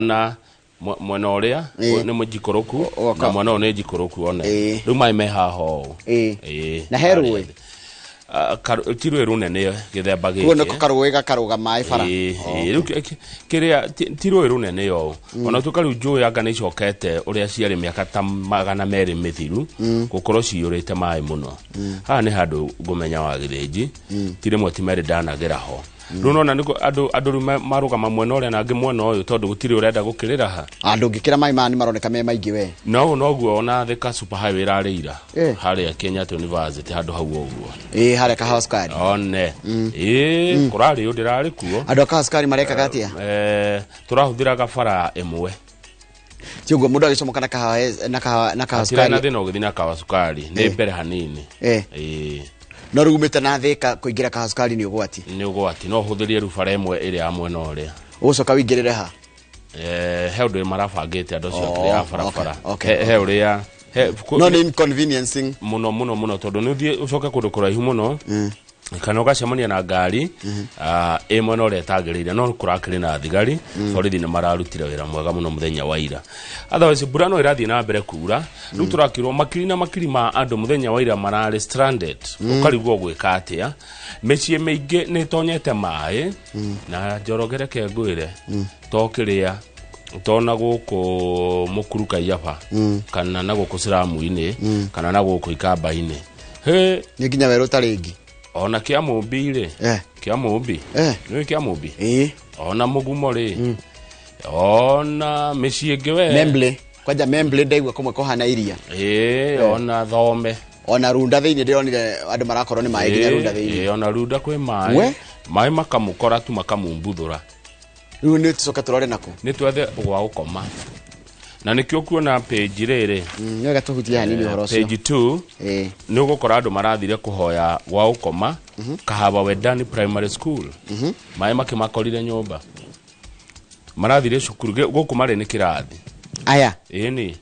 Na mwena ũrĩa nĩ mũnjikũrũku na mwena ũyũ nĩ njikũrũku one. Rĩu maĩ me haha ũũ. Na he rũĩ? Ah, ti rũĩ rũnene gĩthemba Kuo gĩkĩ. Nĩko karũĩ gakarũga maĩ bara. Ĩĩ, rĩu kĩrĩa ti rũĩ rũnene ũũ, ona tuĩka rĩu njũĩ anga nĩ icokete ũrĩa ciarĩ mĩaka ta 200 mĩthiru gũkorwo ciyũrĩte maĩ mũno. Haha nĩ handũ ngũmenya wa Gĩthĩnji, ti rĩmwe ti merĩ ndanagera ho. Rĩu nona nĩkũ andũ rĩu marũgama mwena ũrĩa na angĩ mwena ũyũ tondũ gũtirĩ ũrenda gũkĩrĩra ha. Andũ ngĩkĩra maĩ maya nĩ maroneka me maingĩ we. Na ũũ noguo ona Thika Super Highway ĩrarĩ ira harĩa Kenyatta University handũ hau ũguo. Ĩĩ, harĩa Kahawa Sukari. One, ĩĩ, kũrarĩ ũ ndĩrarĩ kuo. Andũ a Kahawa Sukari marekaga atĩa? Tũrahũthĩraga bara ĩmwe. Ti ũguo mũndũ agĩcomoka na kahawa na Kahawa Hatirĩ na Sukari. Thĩna ũgĩthiĩ na Kahawa Sukari nĩ mbere hanini. Ĩĩ. No rĩu umĩte na Thĩka kũingĩra Kahawa Sukari nĩ ũgwati. Nĩ ũgwati, no ũhũthĩrie rĩu bara ĩmwe ĩrĩa ya mwena ũrĩa. Ũgũcoka wĩingĩrĩre ha? He ũndũ marabangĩte andũ acio akĩrĩa ya barabara. He ũrĩa No nĩ inconveniencing. Mũno mũno mũno, tondũ nĩ ũthiĩ ũcoke kũndũ kũraihu mũno kana ũgacemania na ngari ĩ mwena ũrĩa ĩtagĩrĩire. No kũrakĩrĩ na thigari, borithi nĩ mararutire wĩra mwega mũno mũthenya wa ira. Otherwise mbura no ĩrathiĩ na mbere kura. Rĩu tũrakĩrwo makiri na makiri ma andũ mũthenya wa ira mararĩ stranded, ũkarigwo gwĩka atĩa. Mĩciĩ mĩingĩ nĩ ĩtonyete maĩ. Na Njoroge, reke ngwĩre, to kĩrĩa tona gũkũ mũkuru Kaiyaba kana na gũkũ Ciramu-inĩ kana na gũkũ Ikamba-inĩ, he Nĩ nginya werũ ta rĩngĩ. Ona kĩa Mũmbi rĩ, kĩa Mũmbi, nĩũĩ kĩa Mũmbi? Ĩĩ. Ona Mũgumo rĩ, ona mĩciĩ ĩngĩ we. Membley kwanja, Membley ndaigua kũmwe kũhana iria. Ĩĩ, ona Thome. Ona Runda thĩinĩ ndĩronire andũ marakorwo nĩ maĩ nginya Runda thĩinĩ. Ĩĩ, ona Runda kwĩ maĩ. We? Maĩ makamũkora tu, makamumbuthũra. Rĩu nĩ tũcoke tũrore nakũ? Nĩ twethe gwa gũkoma na nĩkĩo kuona page rĩrĩ. Nĩ wega tũhutie hanini ũhoro ũcio. Page 2. Nĩ ũgũkora andũ marathire kũhoya gwa gũkoma Kahawa Wendani Primary School, maĩ makĩmakorire nyũmba. Marathire cukuru gũkũ marĩ nĩ kĩrathi. Aya? Ĩni,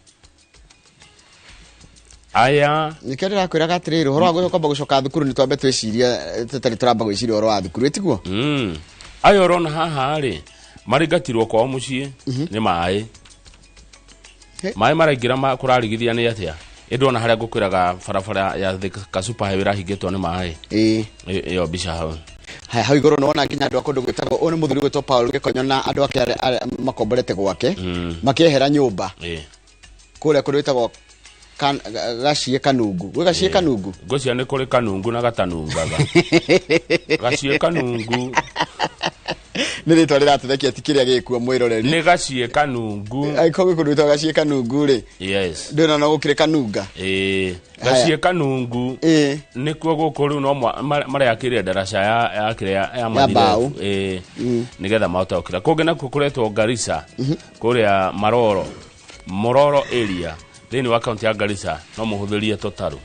aya. Nĩkĩo ndĩrakwĩraga atĩrĩrĩ, ũhoro wa kwamba gũcoka thukuru nĩ twambe twĩcirie, tũtarĩ tũramba gwĩciria ũhoro wa thukuru, ĩtiguo? Aya ũrona haha rĩ, maringatirwo kwao mũciĩ nĩ maĩ. Maĩ maraingĩra kũrarigithia nĩ atĩa ĩndĩ ona harĩa ngũkwĩraga barabara ya Thika Super Highway ĩrahingĩtwo nĩ maĩ. Ĩyo mbica hau. Haya, hau igũrũ nĩwona nginya andũ a kũndũ gwĩtagwo, ũyũ nĩ mũthuri gwĩtwo Paul Gĩkonyo na andũ ake arĩa makomborete gwake makĩehera nyũmba kũrĩa kũndũ gwĩtagwo Gaciĩ Kanungu, gwĩ Gaciĩ Kanungu. Ngwĩciria nĩ kũrĩ kanungu na gatanungaga. Gaciĩ Kanungu. Nĩ rĩtwa rĩratũthekia, ti kĩrĩa gĩkuo, mwĩroreri. Nĩ Gaciĩ Kanungu. Angĩkorwo gwĩ kũndũ gwĩtagwo Gaciĩ Kanungu rĩ, ndĩrona no gũkĩrĩ Kanunga. Ĩĩ, Gaciĩ Kanungu. Nĩkuo gũkũ rĩu no mareyakĩire ndaraca ya kĩrĩa ya mbaũ. Mathirebu. Ĩĩ, nĩgetha mahote gũkĩra. Kũngĩ nakuo kũretwo Garissa, kũrĩa Maroro Mororo area thĩinĩ wa kaunti ya Garissa, no mũhũthĩrie tũtarũ.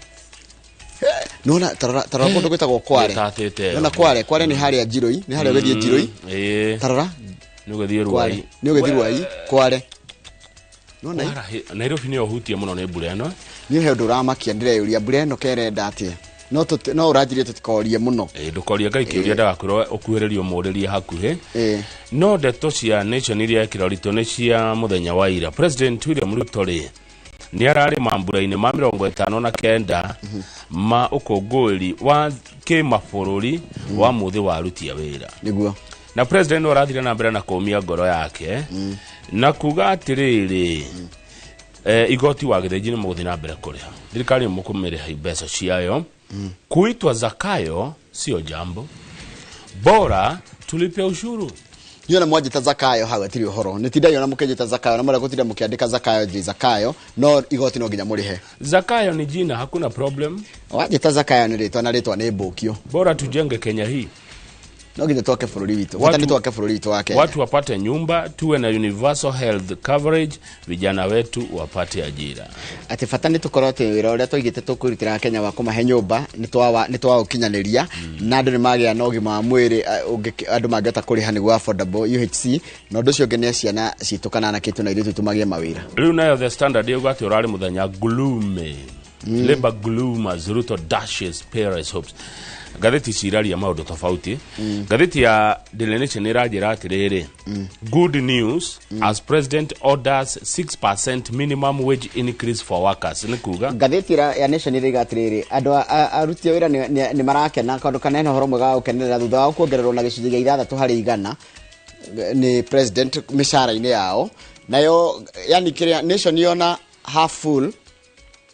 Nona tarora, tarora kũndũ gwĩtagwo Kware. Nĩtatĩte ĩyo. Nona Kware, Kware nĩ harĩa Njirũi, nĩ harĩa ũgĩthiĩ Njirũi. Tarora. Nĩ ũgĩthiĩ Kware. Ruai. Nĩ ũgĩthiĩ Ruai Kware, nona. Nairobi nĩyo hutie mũno nĩ mbura ĩno. Niĩ he ũndũ ũramakia, ndĩreyũria mbura ĩno kerenda atĩa, no ũranjirie tũtikorie mũno. Ĩĩ, ndũkorie Ngai kĩũria ndagakwĩrwo ũkuhĩrĩrie ũmũrĩrie hakuhĩ. No ndeto cia Nation iria ekĩra ũritũ nĩ cia mũthenya wa ira. President William Ruto rĩ, nĩ ararĩ mambura-inĩ ma 59 ma ũkũngũĩri wa kĩmabũrũri wa mũthĩ wa aruti a wĩra. Na president no arathire na mbere na kũmia ngoro yake na kuga atĩrĩrĩ, igoti wa Gĩthĩnji nĩ mũgũthiĩ na mbere kũrĩha, thirikari nĩ mũkũmĩrĩha mbeca ciayo. Kuitwa Zakayo sio jambo bora, tulipe ushuru. Niĩ ona mwanjĩta Zakayo hau atirĩ ũhoro, nĩ tindagia ona mũkĩnjĩta Zakayo na mũrĩa gũtinda mũkĩandĩka Zakayo njĩ Zakayo, no igoti no nginya mũrĩhe. Zakayo ni jina, hakuna problem. Wanjĩta Zakayo nĩ rĩtwa na rĩtwa nĩ mbũkio. Bora tujenge Kenya hii. No nginya twake bũrũri witũ, bata nĩ twake bũrũri witũ wa Kenya. Watu wapate nyumba, tuwe na universal health coverage, vijana wetu wapate ajira. Atĩ bata nĩ tũkorwo atĩ wĩra ũrĩa twaigĩte tũkũrutĩra Kenya wa kũmahe nyũmba nĩ twaũkinyanĩria na andũ nĩ magĩa na ũgima wa mwĩrĩ, andũ mangĩhota kũrĩha nĩguo affordable UHC, na ũndũ ũcio ũngĩ nĩ ciana citũ kana anake aitũ na airĩtu aitũ magĩe mawĩra. Rĩu nayo The Standard yauga atĩ ũrarĩ mũthenya gloomy, labor gloom as Ruto dashes parents' hopes. Ngathĩti ici iraria maũndũ tofauti. Ngathĩti ya Daily Nation ĩranjĩra atĩrĩrĩ, good news as president orders 6% minimum wage increase for workers. Nĩ kuga Ngathĩti ya Nation ĩraiga atĩrĩrĩ, andũ aruti a wĩra nĩ marakena kaũndũ kana hena ũhoro mwega wa gũkenerera thutha wa kuongererwo na 6% nĩ president mĩcara-inĩ yao. Nayo yani kĩrĩa Nation yona half full,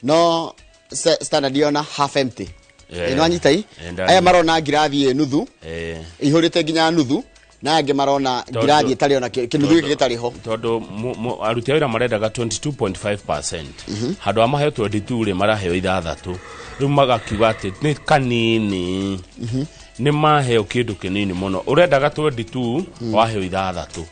no Standard yona half empty. Ĩno anyita i aya marona ngirathi ĩ nuthu ihũrĩte nginya nuthu, na angĩ marona ngirathi ĩtarĩ ona kĩnuthu gĩkĩ gĩtarĩ ho. Tondũ aruti a wĩra marendaga 22.5%, handũ ha maheo 22 rĩ, maraheo 6. Rĩu magakiuga atĩ nĩ kanini, nĩ maheo kĩndũ kĩnini mũno. Ũrendaga 22, waheo 6.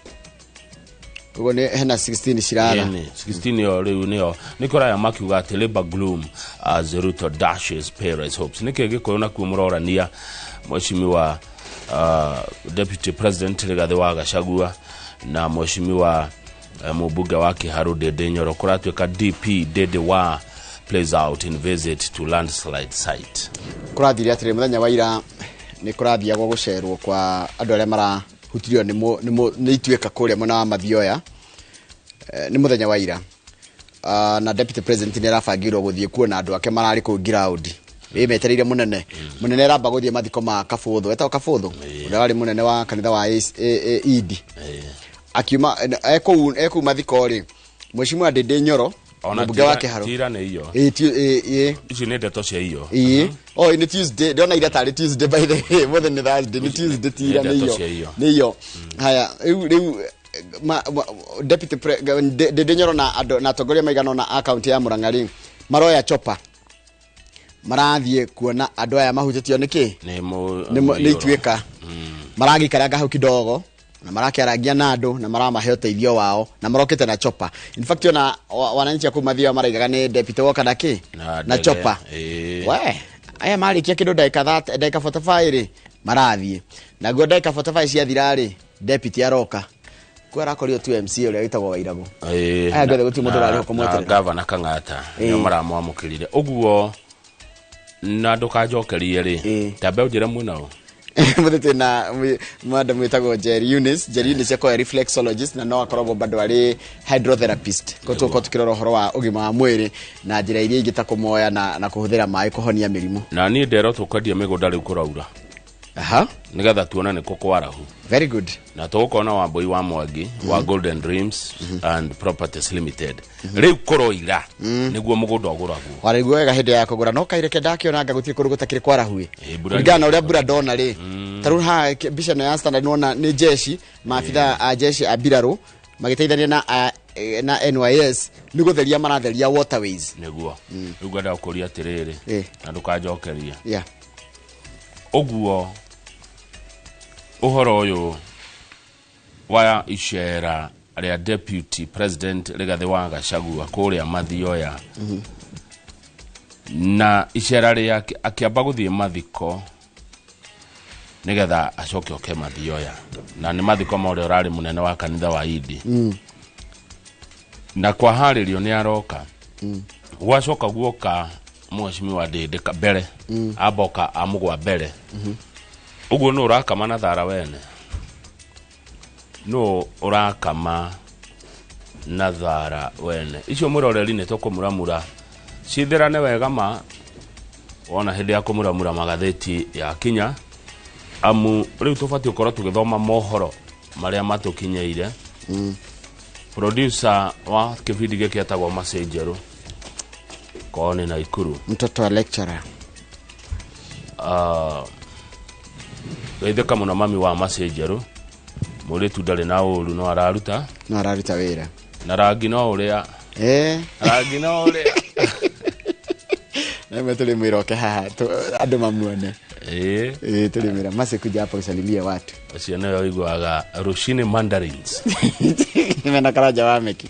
Koguo nĩ hena 16 cirara. Ĩni, 16 yo rĩu nĩyo nĩkĩo raya makiuga atĩ labor gloom as Ruto dashes pay rise hopes. Nĩkĩ Gĩkũyũ nakuo mũrorania mheshimiwa deputy president Rigathĩ wa Gachagua na mheshimiwa mũmbunge wa Kĩharũ Ndĩndĩ Nyoro? Kũratuĩka DP Ndĩndĩ wa plays out in visit to landslide site. Kũrathire atĩrĩ, mũthenya wa ira nĩ kũrathiagwo gũcerwo kwa andũ arĩa marahutirio nĩ ituĩka kũrĩa mwena wa Mathioya. Nĩ mũthenya wa ira. Na deputy president nĩ arabangĩirwo gũthiĩ kuona andũ ake mararĩ kũu ground ĩ metereire mũnene. Mũnene aramba gũthiĩ mathiko ma Kabũthũ, etagwo Kabũthũ, ũrĩa warĩ mũnene wa kanitha wa ED. Akiuma ekũu mathiko rĩ, mheshimiwa Ndĩndĩ Nyoro, ona mũmbunge wa Kĩharũ. Tira nĩ iyo. Ĩ. Ici nĩ ndeto cia iyo. Ĩĩ, oh, nĩ Tuesday. Ndĩrona ira tarĩ Tuesday, by the way. Mũthĩ nĩ Thursday, nĩ Tuesday, tira Nĩ nĩ ndeto iyo. cia iyo. Nĩ iyo. Haya, rĩu deputy Ndĩndĩ Nyoro na andũ na atongoria maigana ũna a kaunti ya Murang'a rĩ, maroya chopa marathiĩ kuona andũ aya mahutĩtio nĩ kĩ, nĩ nĩ ituĩka. Maragĩikaranga hau kidogo na marakĩarangia na andũ na maramahe ũteithio wao na marokĩte na chopa. In fact, ona wananchi a kũu mathiaga maraigaga nĩ deputy woka na kĩ, na na ndege. chopa. We aya marĩkia kĩndũ ndagĩka 30, ndagĩka 45 rĩ, marathiĩ naguo. Ndagĩka 45 ciathira rĩ, deputy aroka kuo, arakorio tu MC ũrĩa wĩtagwo Wairagũ. Aya ngothe gũtirĩ mũndũ ũrarĩho na kũmweterera. Gavana Kang'ata nĩo maramwamũkĩrire ũguo. Na ndũkanjokerie rĩ, tambe ũnjĩre mwĩnao. Mũthĩ twĩna madam wĩtagwo Jerry Eunice. Jerry Eunice akoragwo reflexologist na no akoragwo bado arĩ hydrotherapist. Ko tũkorwo tũkĩrora ũhoro wa ũgima wa mwĩrĩ na njĩra iria ingĩ ta kũmoya na kũhũthĩra maĩ kũhonia mĩrimũ. Na niĩ nderwo tũkwendia mĩgũnda rĩu kũraura, nĩgetha tuone nĩ kũ kwarahu. Very good. Na tũgũkorwo na Wambui wa Mwangi wa Golden Dreams and Properties Limited. Rĩu kũroira nĩguo mũgũnda ũgũragwo. Warĩguo wega hĩndĩ ya kũgũra, no kaireke ndakĩona anga gũtirĩ kũndũ gũtakĩrĩ kwarahu. Ĩ, mbura Kũringana na ũrĩa mbura ndona rĩ, ta rĩu haha mbica ĩno ya Standard nĩwona nĩ jeshi, maabitha a jeshi a mbirarũ magĩteithania na NYS nĩ gũtheria maratheria waterways. Nĩguo rĩu ngwenda gũkũria atĩrĩrĩ, na ndũkanjokerie. Ũguo ũhoro ũyũ wa icera rĩa deputy president Rigathĩ wa Gachagua kũrĩa Mathioya, na icera rĩake akĩamba gũthiĩ mathiko nĩgetha acoke oke Mathioya, na nĩ mathiko ma ũrĩa ũrarĩ mũnene wa kanitha wa Idi, na kwaharĩrio nĩ aroka, gwacoka guoka mheshimiwa Ndĩndĩ mbere, amboka amũgwa mbere. Ũguo nũ ũrakama na thara wene? Nũ ũrakama na thara wene? Icio mwĩroreri nĩ tũkũmuramura cithĩrane wega ma wona hĩndĩ ya kũmuramura magathĩti ya kinya, amu rĩu tũbatiĩ gũkorwo tũgĩthoma mohoro marĩa matũkinyĩire. Producer wa kĩbindi gĩkĩ etagwo Macĩ Njerũ korwo nĩ Naikuru. Mtoto wa lecturer. Geithĩka mũno mami wa Macĩ Njerũ. Mũirĩtu ndarĩ na ũru, no araruta no araruta wĩra. Na rangi no ũrĩa, rangi no ũrĩa. Na tũrĩ mwĩra oke haha andũ mamuone. Tũrĩ mwĩra Macĩ kuja hapa usalimie watu. Ũcio nĩwe ũiguaga rũcinĩ mandarins. Mena Karanja wa Meki.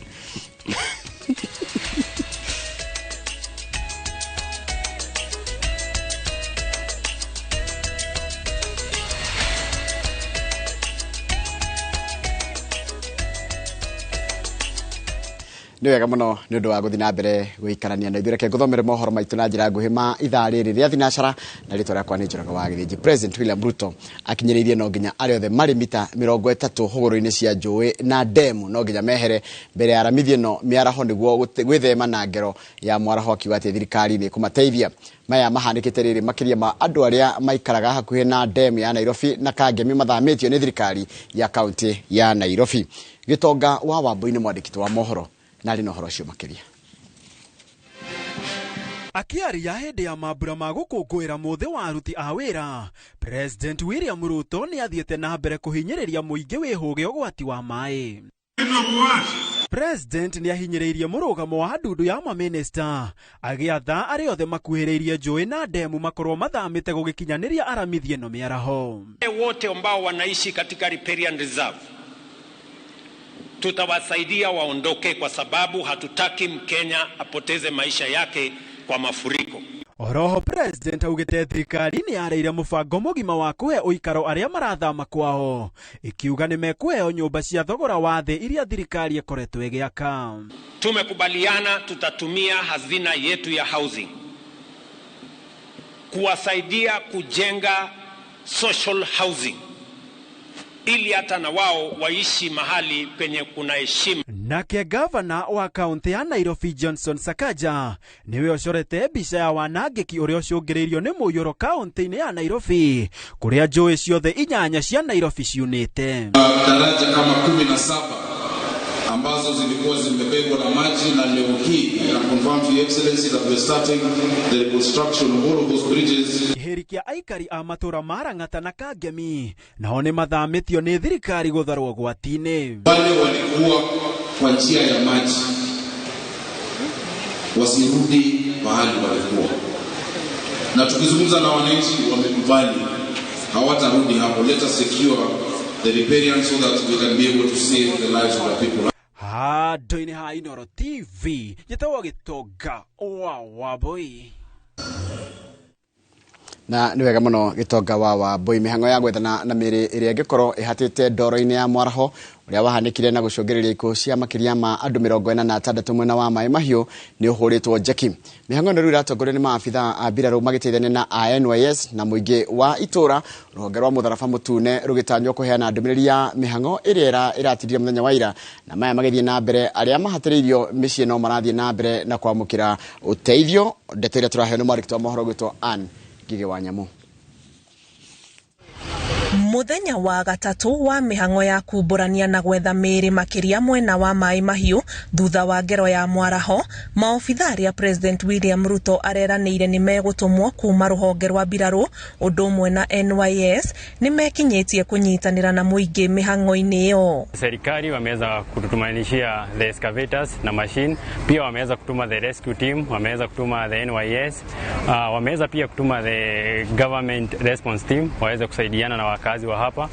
Nĩ wega mũno nĩ ũndũ wa gũthiĩ na mbere gũikarania na ithuĩ. Reke ngũthomere mohoro maitũ na njĩra nguhĩ ma ithaa rĩrĩ rĩa thinacara, na rĩtwa rĩakwa nĩ Njoroge wa Gĩthĩnji. President William Ruto akinyĩrĩirie no nginya arĩa othe marĩ mita 30 hũgũrũ-inĩ cia njũĩ na ndemu no nginya mehere mbere ya aramithi ĩno mĩaraho nĩguo gwĩthema na ngero ya mwaraho, akiuga atĩ thirikari nĩ ĩkũmateithia. Maya mahanĩkĩte rĩrĩ makĩria ma andũ arĩa maikaraga hakuhĩ na ndemu ya Nairobi na Kangemi mathamĩtio nĩ thirikari ya kaunti ya Nairobi. Gĩtonga wa Wambui nĩ mwandĩki wa mohoro na arĩ na ũhoro ũcio makĩria. Akĩaria hĩndĩ ya mambura ma gũkũngũĩra mũthĩ wa aruti a wĩra, President William Ruto nĩ athiĩte na mbere kũhinyĩrĩria mũingĩ wĩhũge ũgwati wa maĩ. President nĩ ahinyĩrĩirie mũrũgamo wa ndundu ya mamĩnĩsta agĩatha arĩa othe makuhĩrĩirie njũĩ na ndemu makorwo mathamĩte gũgĩkinyanĩria aramithi ĩno mĩaraho. Wote ambao wanaishi katika riparian reserve tutawasaidia waondoke, kwa sababu hatutaki Mkenya apoteze maisha yake kwa mafuriko. Oroho President augĩte thirikari nĩ yareire mũbango mũgima wa kũhe ũikaro arĩa marathama kwao, ikiuga nĩ mekũheo nyũmba cia thogora wa thĩ iria thirikari ĩkoretwo ĩgĩaka. Tumekubaliana tutatumia hazina yetu ya housing kuwasaidia kujenga social housing ili hata na wao waishi mahali penye kuna heshima. Nake gavana wa kaunti ya Nairobi Johnson Sakaja niwe ũcorete mbica ya wanangĩki ũrĩa ũcũngĩrĩirio nĩ mũiyũro kaunti-inĩ ya Nairobi, kũrĩa njũĩ ciothe 8 cia Nairobi ciunĩte. Daraja kama 17 ambazo zilikuwa zimebebwa na maji, na leo hii I confirm to your excellency that we are starting the reconstruction of all of those bridges. Kĩhĩri kĩa aikari a matũra ma Lang'ata na Kangemi nao nĩ mathamĩtio nĩ thirikari gũtharwo ũgwati-inĩ. Wale walikuwa kwa njia ya maji wasirudi mahali walikuwa, na tukizungumza na wananchi wamekubali hawatarudi hapo. Let us secure the riparian so that we can be able to save the lives of the people. Handũ-inĩ ha Inooro TV njĩtagwo Gĩtonga wa Wambui. Na nĩ wega mũno Gĩtonga wa Wambui. Mĩhang'o ya gwethana na mĩĩrĩ ĩrĩa ĩngĩkorwo ĩhatĩte ndoro-inĩ ya mwaraho ũrĩa wahanĩkire na gũcũngĩrĩria ikuũ cia makĩria ma andũ 46 mwena wa Maĩ Mahiũ nĩ ũhũrĩtwo njeki. Mĩhang'o ĩno rĩu ĩratongorio nĩ maabitha a mbirarũ magĩteithania na a NYS na mũingĩ wa itũra. Rũhonge rwa Mũtharaba Mũtune rũgĩtanywo kũheana ndũmĩrĩri ya mĩhang'o ĩrĩa ĩratindirio mũthenya wa ira, na maya magĩthiĩ na mbere arĩa mahatĩrĩirio mĩciĩ no marathiĩ na mbere na kwamũkĩra ũteithio. Ndeto ĩrĩa tũraheo nĩ mwandĩki wa mohoro gwĩtwo Ann Ngigĩ wa Nyamũ. Mũthenya wa gatatũ wa mĩhang'o ya kumbũrania na gwetha mĩĩrĩ makĩria mwena wa Maĩ Mahiũ thutha wa ngero ya mwaraho, maobitha arĩa President William Ruto areranĩire nĩ megũtũmwo kuma rũhonge rwa mbirarũ ũndũ ũmwe na NYS nĩ mekinyĩtie kũnyitanĩra na mũingĩ mĩhang'o-inĩ ĩyo. Serikali wameweza kututumanishia the excavators na machine, pia wameweza kutuma the rescue team, wameweza kutuma the NYS, wameweza pia kutuma the government response team waweze kusaidiana na wakazi wa hapa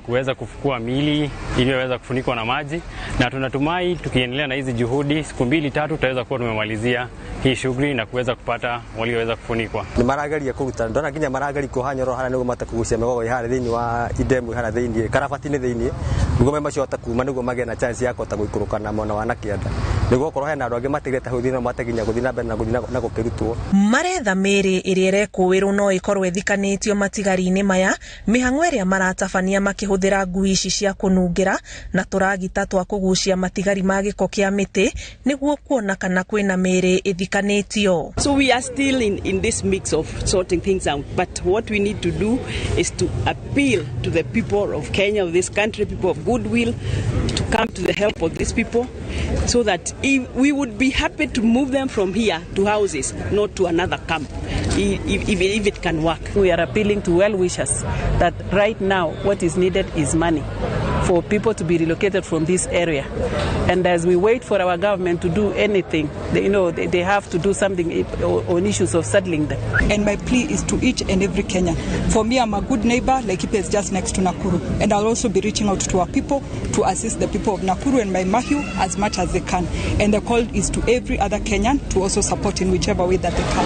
kuweza kufukua mili iliyoweza kufunikwa na maji, na tunatumai tukiendelea na hizi juhudi siku 2-3 tutaweza kuwa tumemalizia hii shughuli na kuweza kupata walioweza kufunikwa. Ni marageria kuruta ndona nginya marageria kuhanyoro hara niguo matakugucia migogo ihara thiini wa idemu ihara thiini karabati-inĩ thiini niguo mai macio kuma niguo magĩe na chance ya kũhota gũikũrũka na mwena wa na kĩanda niguo korwo hena andũ angĩ matigĩte hau thĩinĩ no mateginya gũthiĩ na mbere na gũthiĩ na gũkĩrutwo. Maretha mĩĩrĩ ĩrĩa ĩrekũĩrwo no ĩkorwo ĩthikanĩtio matigari-inĩ maya, mĩhang'o ĩrĩa maratabania makĩhũthĩra ngui ici cia kũnungĩra na tũragita twa kũgucia matigari ma gĩko kĩa mĩtĩ nĩguo kuona kana kwĩna mĩĩrĩ ĩthikanĩtio. So we are still in this mix of sorting things out, but what we need to do is to appeal to the people of Kenya, of this country, people of goodwill, to come to the help of these people so that if we would be happy to move them from here to houses, not to another camp, if it can work. We are appealing to well-wishers that right now what is needed is money for people to be relocated from this area. And as we wait for our government to do anything, they have to do something on issues of settling them. And my plea is to each and every Kenyan. For me, I'm a good neighbor. Laikipia is just next to Nakuru. And I'll also be reaching out to our people to assist the people of Nakuru and Mai Mahiu as much as they can. And the call is to every other Kenyan to also support in whichever way that they can.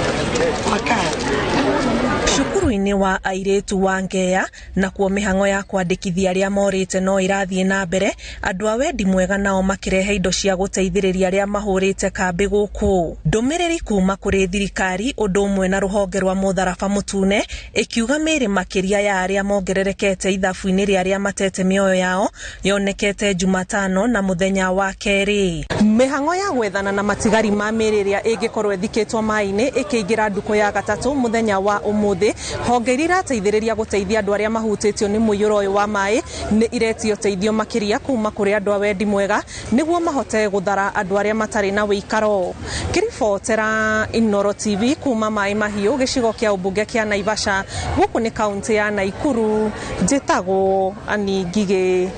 Cukuru-inĩ wa airĩtu wa Ngeya nakuo mĩhang'o ya kwandĩkithia arĩa morĩte no ĩrathiĩ na mbere, andũ a wendi mwega nao makĩrehe indo cia gũteithĩrĩria arĩa mahũrĩte kambĩ gũkũ. Ndũmĩrĩri kuma kũrĩ thirikari ũndũ ũmwe na rũhonge rwa mũtharaba mũtune ĩkiuga mĩĩrĩ makĩria ya arĩa mongererekete ithabu-inĩ rĩa arĩa matete mĩoyo yao yonekete Jumatano na mũthenya wa kerĩ. Mĩhang'o ya gwethana na matigari ma mĩĩrĩ ĩrĩa ĩngĩkorwo ĩthikĩtwo maĩ-inĩ ĩkĩingĩra ndukũ ya gatatũ mũthenya wa ũmũthĩ. Honge iria irateithĩrĩria gũteithia andũ arĩa mahutĩtio nĩ mũiyũro ũyũ wa maĩ nĩ iretio ũteithio makĩria kuma kũrĩ andũ a wendi mwega nĩguo mahote gũthara andũ arĩa matarĩ na wĩikaro. Ngĩribotera Inooro TV kuma Maĩ Mahiũ gĩcigo kĩa ũmbunge kĩa Naivasha, gũkũ nĩ kaũntĩ ya Naikuru, njĩtagwo Ann Ngigĩ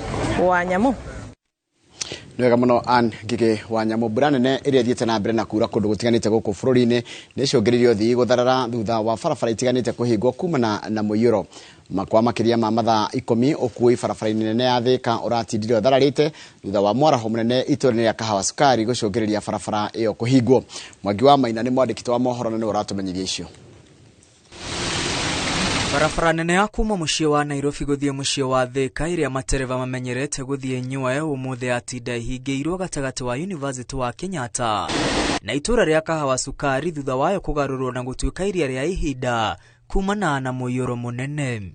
wa Nyamũ. Nĩ wega mũno Ann Ngigĩ wa Nyamũ. Mbura nene ĩrĩa ĩthiĩte na mbere na kura kũndũ gũtiganĩte gũkũ bũrũri-inĩ nĩ ĩcũngĩrĩirie ũthii gũtharara thutha wa barabara itiganĩte kũhingwo kumana na mũiyũro. Kwa makĩria ma mathaa 10 ũkuui barabara-inĩ nene ya Thika ũratindire ũthararĩte thutha wa mwaraho mũnene itũũra-inĩ rĩa Kahawa Sukari gũcũngĩrĩria barabara ĩyo kũhingwo. Mwangi wa Maina nĩ mwandĩki wa mohoro na nĩwe ũratũmenyithia icio. Barabara nene ya kuma mũciĩ wa Nairobi gũthiĩ mũciĩ wa Thika ĩrĩa matereba mamenyerete gũthiĩ Nyũe ũmũthĩ yatinda ĩhingĩirwo gatagatĩ wa University wa Kenyatta na itũũra rĩa Kahawa Sukari thutha wayo kũgarũrwo na gũtuĩka iria rĩa ihinda kumana na mũiyũro mũnene.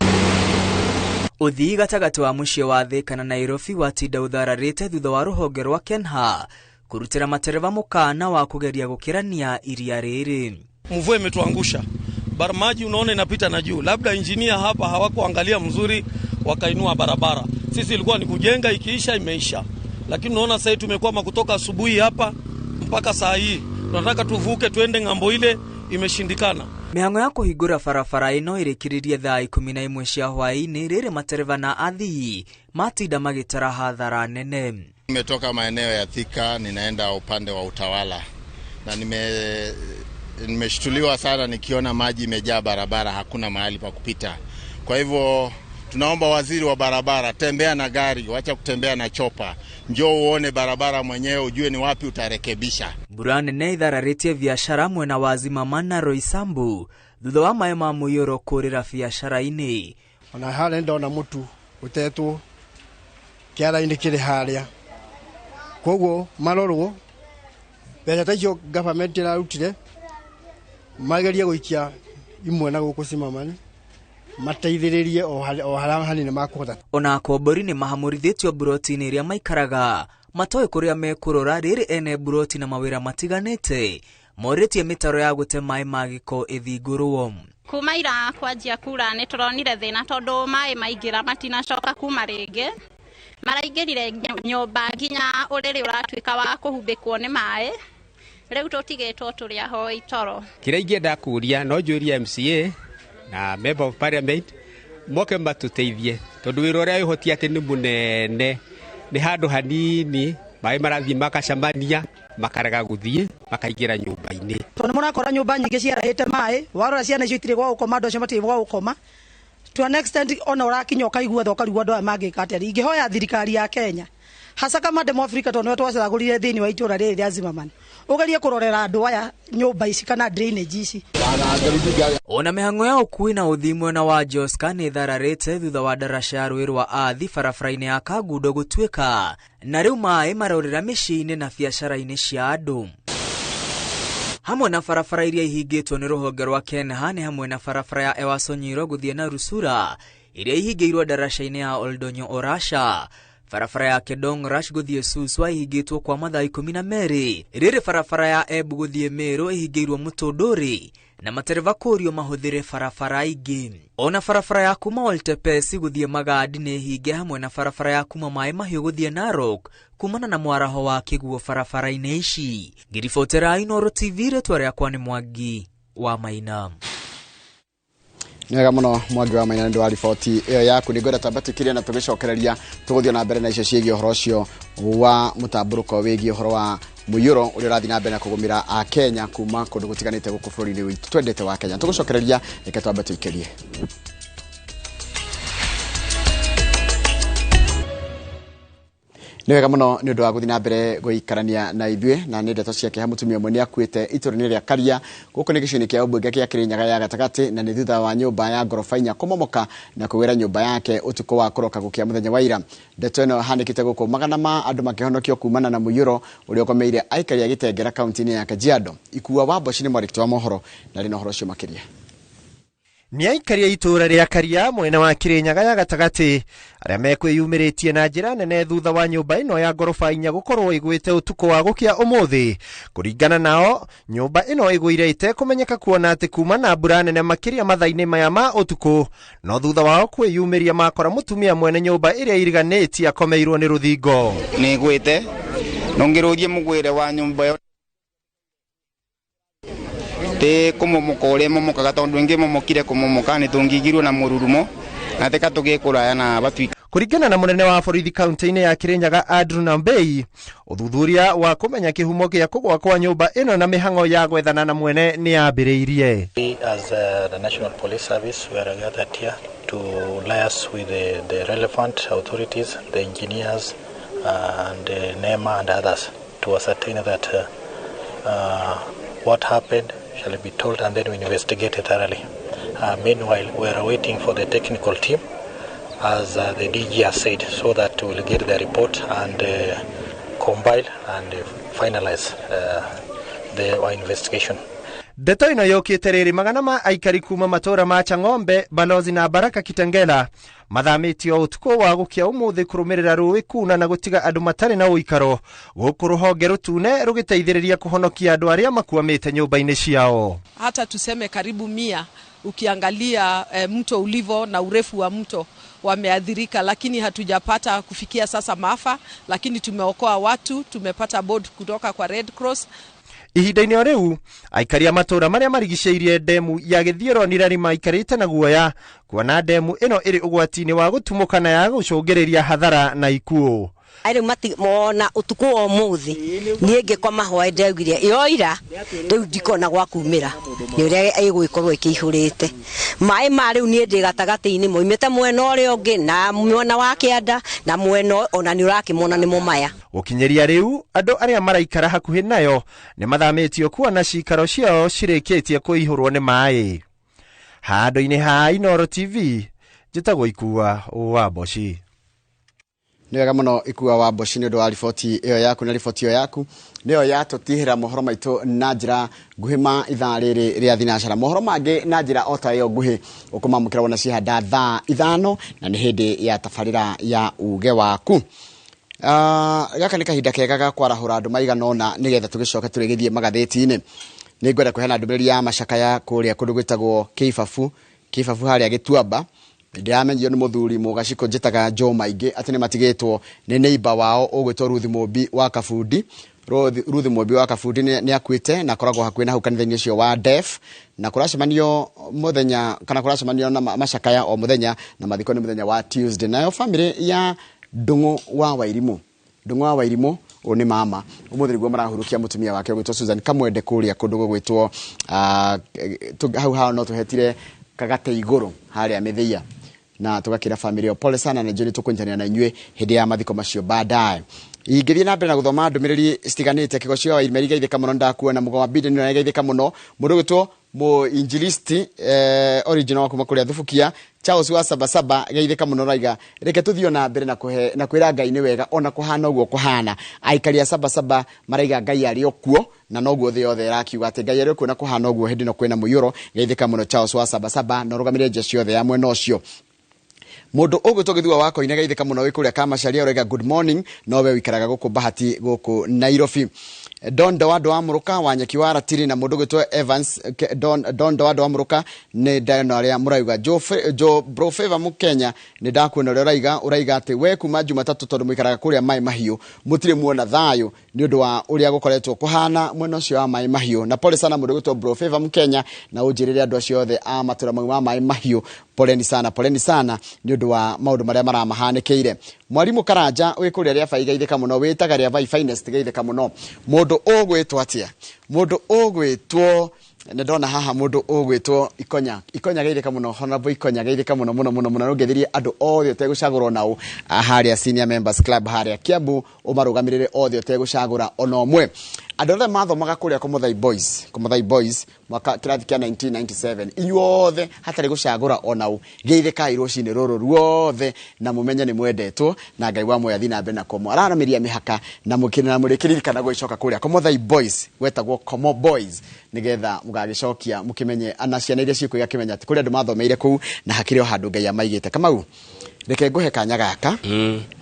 Ũthii gatagatĩ wa mũciĩ wa Thika na Nairobi watinda ũthararĩte thutha wa rũhonge rwa Kenha kũrutĩra matereba mũkana wa kũgeria gũkĩrania iria rĩrĩ. Mvua imetuangusha. Maji unaona inapita na juu. Labda engineer hapa hawakuangalia mzuri wakainua barabara. Sisi ilikuwa ni kujenga, ikiisha imeisha. Lakini unaona sasa tumekwama kutoka asubuhi hapa mpaka saa hii. Tunataka tuvuke tuende ngambo ile, imeshindikana. Mĩhang'o ya kũhingũra barabara ĩno ĩrĩkĩrĩrie thaa 11 cia hwaĩ-inĩ rĩrĩ matereba na athii matinda magĩtara hathara nene. Nimetoka maeneo ya Thika ninaenda upande wa Utawala na nimeshtuliwa sana nikiona maji imejaa barabara, hakuna mahali pa kupita. Kwa hivyo tunaomba waziri wa barabara, tembea na gari, wacha kutembea na chopa. Njoo uone barabara mwenyewe ujue ni wapi utarekebisha. Mbura nene ithararĩtie biashara mwena wa Zimama na Roysambu thutha wa maĩ ma mũiyũro kũrĩra biashara-inĩ. Ona harĩa ndona mũtu ũtetwo kĩara-inĩ kĩrĩ harĩa. Koguo marorwo mbeca ta icio government ĩrarutire magerie gũikia imwe na gũkũ Zimamani mateithĩrĩrie o harĩa hanene makũhota. Ona akombori nĩ mahamũrithĩtio mburoti-inĩ iria maikaraga matoĩ kũrĩa mekũrora rĩrĩ ene mburoti na mawĩra matiganĩte morĩtie mĩtaro ya gũte maĩ ma gĩko ĩthingũrwo. Kuma ira kwanjia kura nĩ tũronire thĩna tondũ maĩ maingĩra matinacoka kuma rĩngĩ. Maraingĩrire nyũmba nginya ũrĩrĩ ũratuĩka wa kũhumbĩkwo nĩ maĩ. Rĩu tũtigĩtwo tũrĩ ahoi toro. Kĩrĩa ingĩenda kũria no njũrie MCA na Member of Parliament moke matũteithie tondũ wĩra ũrĩa wĩhotia atĩ nĩ mũnene, nĩ handũ hanini maĩ marathiĩ makacemania makarega gũthiĩ makaingĩra nyũmba-inĩ. Tondũ mũrakora nyũmba nyingĩ ciarahĩte maĩ, warora ciana icio itirĩ gwa gũkoma, andũ acio matirĩ gwa gũkoma. To an extent ona ũrakinya ũkaigua tha ũkarigwo andũ aya mangĩka atĩa. Ingĩhoya thirikari ya Kenya hasa kama ndemo Afrika tondũ nĩwe twacagũrire thĩinĩ wa itũũra rĩrĩ rĩa Zimmerman ũgerie kũrorera andũ aya nyũmba ici kana drainage ici. Ona mĩhang'o ya ũkui na ũthii mwena wa Joska nĩ ĩthararĩte thutha wa ndaraca ya rũĩ rwa Athi barabara-inĩ ya Kangundo gũtuĩka na rĩu maĩ marorĩra mĩciĩ-inĩ na biacara-inĩ cia andũ. Hamwe na barabara iria ihingĩtwo nĩ rũhonge rwa Kenha nĩ hamwe na barabara ya Ewaso Nyiro gũthiĩ na Rusura ĩrĩa ihingĩirwo ndaraca-inĩ ya Oldonyo Orasha. Barabara ya Kedong Rush gũthiĩ Suswa ihingĩtwo kwa mathaa 12 rĩrĩ barabara ya Embu gũthiĩ Meru ihingĩirwo Mũtũndũrĩ na matereba kũrio mahũthĩre barabara ingĩ. Ona barabara ya kuma Oltepesi gũthiĩ Magadi nĩ hinge hamwe na barabara ya kuma Maĩ Mahiũ gũthiĩ Narok kumana na mwaraho wa kĩguo barabara-inĩ ici. Ngĩribotera Inooro TV rĩtwa rĩakwa nĩ Mwangi wa Maina. Nĩ wega mũno Mwangi wa Maina nĩ ũndũ wa riboti ĩyo yaku. Nĩ ngwenda twambe tũkirie na tũgĩcokereria tũgũthiĩ na mbere na icio ciĩgiĩ ũhoro ũcio wa mũtambũrũko wĩgiĩ ũhoro wa mũiyũro ũrĩa ũrathiĩ na mbere na kũgũmĩra Akenya kuma kũndũ gũtiganĩte gũkũ bũrũri-inĩ witũ twendete wa Kenya. Tũgũcokereria, reke twambe tũikĩrie. Nĩ wega mũno nĩ ũndũ wa gũthiĩ na mbere gũikarania na ithuĩ, na nĩ ndeto cia kĩeha. Mũtumia ũmwe nĩ akuĩte itũũra-inĩ rĩa Karia gũkũ nĩ gĩcigo-inĩ kĩa ũmbunge kĩa Kĩrĩnyaga ya gatagatĩ, na nĩ thutha wa nyũmba ya ngoroba 4 kũmomoka na kũgwĩra nyũmba yake ũtukũ wa kũroka gũkĩa mũthenya wa ira. Ndeto ĩno ĩhanĩkĩte gũkũ magana ma andũ makĩhonokio kumana na mũiyũro ũrĩa ũgomeire aikari a Gĩtengera kaunti-inĩ ya Kajiado. Ikua wa Mboci nĩ mwandĩki wa mohoro na rĩ na ũhoro ũcio makĩria. Nĩ aikari a itũũra rĩa Karia mwena wa Kĩrĩnyaga ya gatagatĩ arĩa mekwĩyumĩrĩtie na njĩra nene thutha wa nyũmba ĩno ya ngoroba 4 gũkorwo ĩgwĩte ũtukũ wa gũkĩa ũmũthĩ. Kũringana nao, nyũmba ĩno ĩgũire ĩtekũmenyeka kuona atĩ kuma na mbura nene makĩria mathaa-inĩ maya ma ũtukũ, no thutha wao kwĩyumĩria makora mũtumia mwene nyũmba ĩrĩa iriganĩtie akomeirwo nĩ rũthingo. Nĩ ĩgwĩte no ngĩrũrie mũgwĩre wa nyũmba ĩyo ti kũmomoka ũrĩa ĩmomokaga, tondũ ĩngĩmomokire kũmomoka nĩ tũngĩigirwo na mũrurumo na teka tũgĩkũraya na batuika. Kũringana na mũnene wa borithi kaunti-inĩ ya Kĩrĩnyaga Andrew Nambei, ũthuthuria wa kũmenya kĩhumo gĩa kũgwa kwa nyũmba ĩno na mĩhang'o ya gwethana na mwene nĩ yambĩrĩirie. We as the National Police Service, we are gathered here to liaise with the relevant authorities, the engineers and NEMA and others to ascertain that what happened shall be told and then we investigate it thoroughly. Meanwhile, we are waiting for the technical team, as the DG has said, so that we'll get the report and compile and finalize our investigation. Ndeto ĩno yũkĩte rĩrĩ magana ma aikari kuma matũũra ma Chang'ombe, Balozi na Baraka Kitengela mathamĩtio ũtukũ wa gũkĩa ũmũthĩ kũrũmĩrĩra rũĩ kuna na gũtiga andũ matarĩ na ũikaro, gũkũ rũhonge rũtune rũgĩteithĩrĩria kũhonokia andũ arĩa makwamĩte nyũmba-inĩ ciao. Hata tuseme karibu 100, ukiangalia mto ulivo na urefu wa mto wameathirika, lakini hatujapata kufikia sasa maafa, lakini tumeokoa watu, tumepata board kutoka kwa Red Cross. Ihinda-inĩ o rĩu aikari a matũũra marĩa marigicĩirie ndemu ya Gĩthiĩro nĩ maikarĩte na guoya kuona ndemu ĩno ĩrĩ ũgwati-inĩ wa gũtumũka na ya gũcũngĩrĩria hathara na ikuũ. Rĩu mona ũtukũ wa ũmũthĩ niĩ ngĩkoma hwaĩ ndaugire yoira rĩu ndikona gwa kumĩra nĩ ũrĩa ĩgũgĩkorwo ĩkĩihũrĩte maĩ ma rĩu niĩ ndĩ gatagatĩ-inĩ moimĩte mwena ũrĩa ũngĩ na mwena wa kĩanda na mwena ona nĩ ũrakĩmona nĩmo maya. Gũkinyĩria rĩu andũ arĩa maraikara hakuhĩ nayo nĩ mathamĩtio kuona cikaro ciao cirĩkĩtie kũihũrwo nĩ maĩ. Handũ-inĩ ha Inooro TV, njĩtagwo Ikua wa Mboci. Nĩ wega mũno Ikua wa Mboci nĩ ũndũ wa riboti ĩyo yaku, na riboti ĩyo yaku nĩyo yatũtihĩra mohoro maitũ na njĩra nguhĩ ma ithaa rĩrĩ rĩa thinacara. Mohoro mangĩ na njĩra o ta ĩyo nguhĩ ũkũmamũkĩra wona cihanda thaa 5, na nĩ hĩndĩ ya tabarĩra ya uge waku. Gaka nĩ kahinda kega ga kwarahũra andũ maigana ũna nĩgetha tũgĩcoke tũrĩgĩthiĩ magathĩti-inĩ. Nĩ ngwenda kũheana ndũmĩrĩri ya macakaya kũrĩa kũndũ gwĩtagwo Kĩbabu, Kĩbabu harĩa Gĩtuamba. Ndĩramenyio nĩ mũthuri mũgacikũ njĩtaga Joe Maingĩ atĩ nĩ matigĩtwo nĩ neighbor wao ũgwĩtwo Ruth Mũmbi wa Kabundi. Ruth Mũmbi wa Kabundi nĩ akuĩte na akoragwo hakuhĩ na hau kanitha-inĩ ũcio wa Def, na kũracemanio mũthenya kana kũracemanio na macakaya o mũthenya, na mathiko nĩ mũthenya wa Tuesday. Nayo family ya Ndung'u wa Wairimũ, Ndung'u wa Wairimũ ũyũ nĩ mama ũmũthĩ nĩguo marahurũkia mũtumia wake ũgwĩtwo Susan Kamwende kũrĩa kũndũ gũgwĩtwo hau hao no tũhetire kagate igũrũ harĩa Mĩthia, na tũgakĩra family ĩyo pole sana, na njũĩ nĩtũkũnyitanĩra na inyuĩ hĩndĩ ya mathiko macio baadaye. Ingĩthiĩ na mbere na gũthoma ndũmĩrĩri citiganĩte, Kĩgocio wa Irima geithĩka mũno, ndakuona Mũgo wa Biden nĩgeithĩka mũno, mũndũ ũgwĩtwo mũinjilisti original wa kuma kũrĩa Thubukia, Charles wa Sabasaba geithĩka mũno, raiga reke tũthiĩ na mbere na kũhe na kwĩra Ngai nĩ wega ona kũhana ũguo kũhana. Aikari a Sabasaba maraiga Ngai arĩ o kuo, na noguo thĩ yothe ĩrakiuga atĩ Ngai arĩ o kuo na kũhana ũguo hĩndĩ ĩno kwĩna mũiyũro. Geithĩka mũno Charles wa Sabasaba na ũrũgamĩrĩre jeshi yothe ya mwena ũcio. Mũndũ ũgwĩtwo Gĩthua wa Koine geithĩka mũno wĩ kũrĩa Kamacharia, ũraiga good morning, no we ũikaraga gũkũ Bahati gũkũ Nairobi. Don Dawado wa Mũrũka wa Nyeki wa Ratiri na mũndũ ũgwĩtwo Evans Don Dawado wa Mũrũka nĩ ndano arĩa mũrauga. Joe Bro Favor Mũkenya nĩ ndakuona ũrĩa ũraiga atĩ we kuma Jumatatũ tondũ mũikaraga kũrĩa Maĩ Mahiũ mũtirĩ muona thayũ nĩ ũndũ wa ũrĩa gũkoretwo kũhana mwena ũcio wa Maĩ Mahiũ. Na pole sana mũndũ ũgwĩtwo Bro Favor Mũkenya, na ũnjĩrĩre andũ acio othe a matũra mau ma Maĩ Mahiũ poleni sana, poleni sana nĩ ũndũ wa maũndũ marĩa maramahanĩkĩire. Mwarimu Karanja wĩ kũrĩa Rĩabai geithĩka mũno, wĩtaga Rĩabai Finest geithĩka mũno. Mũndũ ũgwĩtwo atĩa? Mũndũ ũgwĩtwo Nĩ ndona haha mũndũ ũgwĩtwo Ikonya. Ikonya geithĩka mũno, Honorable Ikonya geithĩka mũno mũno mũno mũno. Nũngeithirie andũ othe ũtegũcagũra onao harĩa Senior Members Club harĩa Kiambu, ũmarũgamĩrĩre othe ũtegũcagũra ona ũmwe. Andũ othe mathomaga kũrĩa Komothai Boys, Komothai Boys mwaka kĩrathi kĩa 1997, inyuothe hatarĩ gũcagũra onao, geithĩkai rũcinĩ rũrũ ruothe na mũmenye nĩ mwendetwo na Ngai wa muoyo athiĩ na mbere na kũmũ araramĩria mĩhaka na mũkĩrĩ na mũrĩkĩririkana gũgĩcoka kũrĩa Komothai Boys, gwetagwo Komo Boys, nĩgetha mũgagĩcokia mũkĩmenye ana ciana iria ciĩkuo igakĩmenya atĩ kũrĩ andũ mathomeire kũu na hakĩrĩ o handũ Ngai amaigĩte. Kamau, reke ngũhe kanya gaka,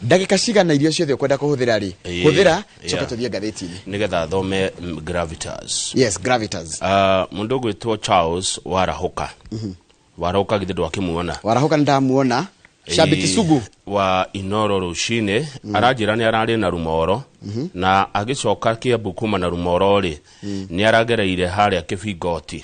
ndagĩka cigana iria ciothe ũkwenda kũhũthĩra rĩ, hũthĩra, coke tũthiĩ ngathĩti-inĩ. Nigetha thome gravitas. Yes, gravitas. Mundu ũgwĩtwo Charles Warahuka. Warahuka githĩ ndwakĩmuona? Warahuka nĩ ndamuona, shabiki sugu wa Inoro rũcinĩ. Aranjĩra nĩ ararĩ na rumoro na agĩcoka Kiambu kuma na rumoro rĩ, nĩ aragereire harĩa Kĩbingoti,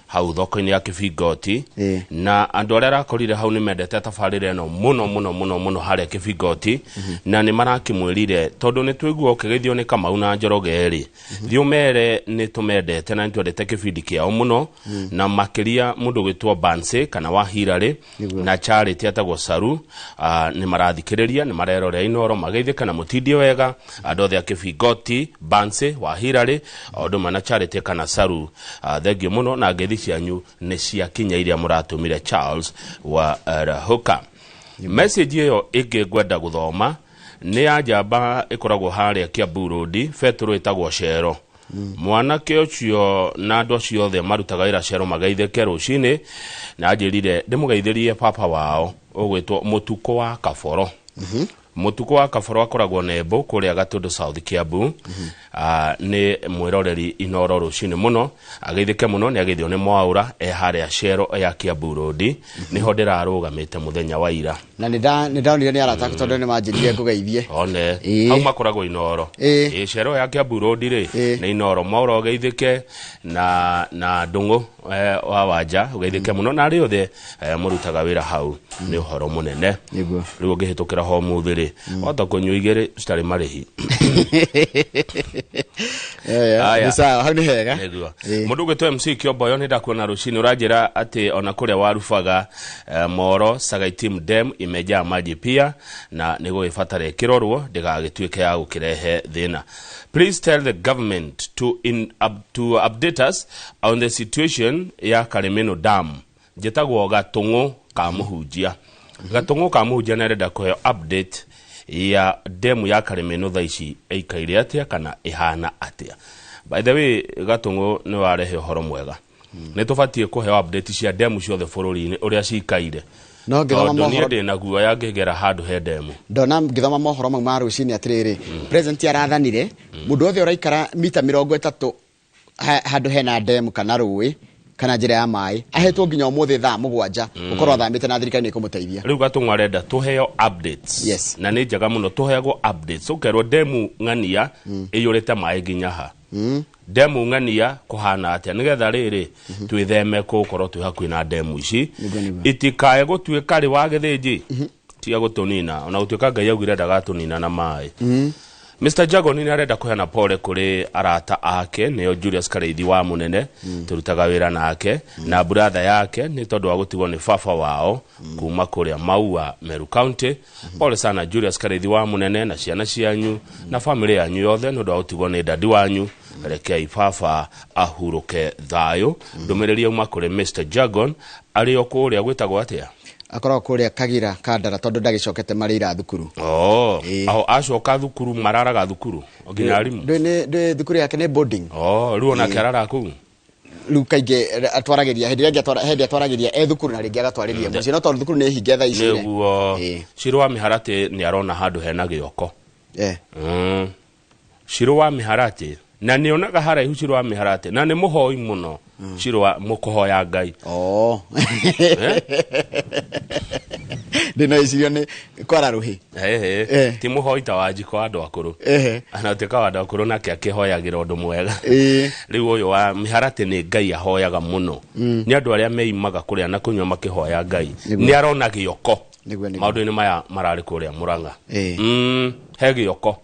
hau thoko-inĩ ya Kĩbingoti, na andũ arĩa arakorire hau nĩ mendete tabarĩra ĩno mũno mũno mũno mũno harĩa Kĩbingoti, na nĩ marakĩmwĩrire tondũ nĩ twaigua ũkĩgeithio nĩ Kamau na Njoroge rĩ, thiĩ ũmere nĩ tũmendete na nĩ twendete kĩbindi kĩao mũno, na makĩria mũndũ ũgwĩtwo Banse kana wa Hirarĩ na Charity etagwo Saru. Nĩ marathikĩrĩria, nĩ marerorera Inoro, mageithĩka na mũtindie wega andũ othe a Kĩbingoti, Banse wa Hirarĩ o ũndũ ũmwe na Charity kana Saru. Thengio mũno na ngeithi cianyu nĩ ciakinya iria mũratũmire Charles wa Rahuka. Message ĩyo ĩngĩ ngwenda gũthoma nĩ ya njamba ĩkoragwo harĩa Kiambu Road, betũrũ ĩtagwo Cero. Mwanake ũcio na andũ acio othe marutaga wĩra Cero mageithĩke rũcinĩ, na anjĩrire ndĩmũgeithĩrie papa wao ũgwĩtwo Mũtukũ wa Kaboro. Mũtukũ wa Kaboro akoragwo Nembo kũrĩa Gatũndũ South Kiambu. Nĩ mwĩroreri Inoro rũcinĩ mũno, ageithĩke mũno, nĩ ageithio nĩ Mwaũra e harĩa Cero ya Kiambu Road, nĩho ndĩrarũgamĩte mũthenya wa ira. Na nĩ ndonire nĩ arata aku tondũ nĩ manjĩrire ngũgeithie. One hau makoragwo Inoro. Ĩ Cero ya Kiambu Road rĩ, nĩ Inoro. Mwaũra ũgeithĩke na Ndũng'ũ wa Wanja ũgeithĩke mũno, na arĩa othe mũrutaga wĩra hau, nĩ ũhoro mũnene. Rĩu ũngĩhĩtũkĩra ho ũmũthĩ rĩ, wahota kũnyua igĩrĩ citarĩ marĩhi. Aya. Nĩ sawa, hau nĩ hega. Nĩguo. Mũndũ ũgwĩtwo MC Kĩomboyo, nĩ ndakuona rũcinĩ, ũranjĩra atĩ ona kũrĩa warubaga Moro Sagaitim Dam imejaa maji pia, na nĩ gũgĩbatara ĩkĩrorwo ndĩgagĩtuĩke ya gũkĩrehe thĩna. Please tell the government to update us on the situation ya Karimeno Dam. Njĩtagwo Gatũng'ũ ka Mũhunjia. Gatũng'ũ ka Mũhunjia nĩ arenda kũheo update ya demu ya Karimeno thaa ici ĩikaire atĩa kana ĩhana atĩa. By the way, Gatũng'ũ nĩ warehe ũhoro mwega. Nĩ tũbatiĩ kũheo update cia demu ciothe bũrũri-inĩ ũrĩa cikaire. No ngĩthoma Tondũ niĩ mohoro ndĩ na guoya ngĩgera handũ he demu. Ndona ngĩthoma mohoro mau ma rũcinĩ atĩrĩrĩ, president arathanire mũndũ wothe ũraikara mita 30 handũ hena demu kana rũĩ kana njĩra ya maĩ ahetwo nginya ũmũthĩ thaa 7 ũkorwo athamĩte na thirikari nĩ ĩkũmũteithia. Rĩu Gatũng'ũ arenda tũheo updates. Yes. Na nĩ njega mũno tũheagwo updates, ũkerwo demu ng'ania ĩiyũrĩte maĩ nginya ha, demu ng'ania kũhana atĩa, nĩgetha rĩrĩ twĩtheme gũkorwo twĩ hakuhĩ na demu ici, itikae gũtuĩka rĩ wa gĩthĩnji tiga gũtũnina, ona gũtuĩka Ngai augire ndagatũnina na maĩ. Mr. Jagon nĩ arenda kũheana pole kũrĩ arata ake, nĩo Julius Kareithi wa Mũnene, tũrutaga wĩra nake, na brother yake, nĩ tondũ wa gũtigwo nĩ baba wao kuma kũrĩa Maua, Meru County. Pole sana Julius Kareithi wa Mũnene na ciana cianyu na family yanyu yothe nĩ ũndũ wa gũtigwo nĩ dadi wanyu. Rekei baba ahurũke thayũ. Ndũmĩrĩri yauma kũrĩ Mr. Jagon arĩ o kũrĩa gwĩtagwo atĩa? Akoragwo kũrĩa Kagira Kandara tondũ ndagĩcokete marĩira thukuru. Oh, aho acoka thukuru mararaga thukuru nginya arimũ. Ndĩ thukuru yake nĩ boarding. Oh, rĩu onake arara kũu. Rĩu kaingĩ atwaragĩria hĩndĩ ĩrĩa ĩngĩ hĩndĩ atwaragĩria e thukuru na rĩngĩ agatwarĩria mũciĩ, no tondũ thukuru nĩ hinge thaa ici rĩ. Nĩguo Ciro wa Mĩharatĩ nĩ arona handũ hena gĩoko. Ciro wa Mĩharatĩ na nĩ onaga haraihu. Ciro wa Mĩharatĩ na nĩ mũhoi mũno. Ciro wa mũkũhoya Ngai. Oh. Ndĩ na icirio nĩ kwara rũhĩ. Ehe. Ti mũhoi ta Wanjikũ wa andũ akũrũ. Ana tuĩka wa andũ akũrũ nake akĩhoyagĩra ũndũ mwega. Rĩu ũyũ wa Mĩharatĩ nĩ Ngai ahoyaga mũno. Nĩ andũ arĩa meimaga kũrĩa na kũnyua makĩhoya Ngai. Nĩ arona gĩoko. Nĩguo. Maũndũ-inĩ maya mararĩ kũrĩa Mũrang'a. He gĩoko.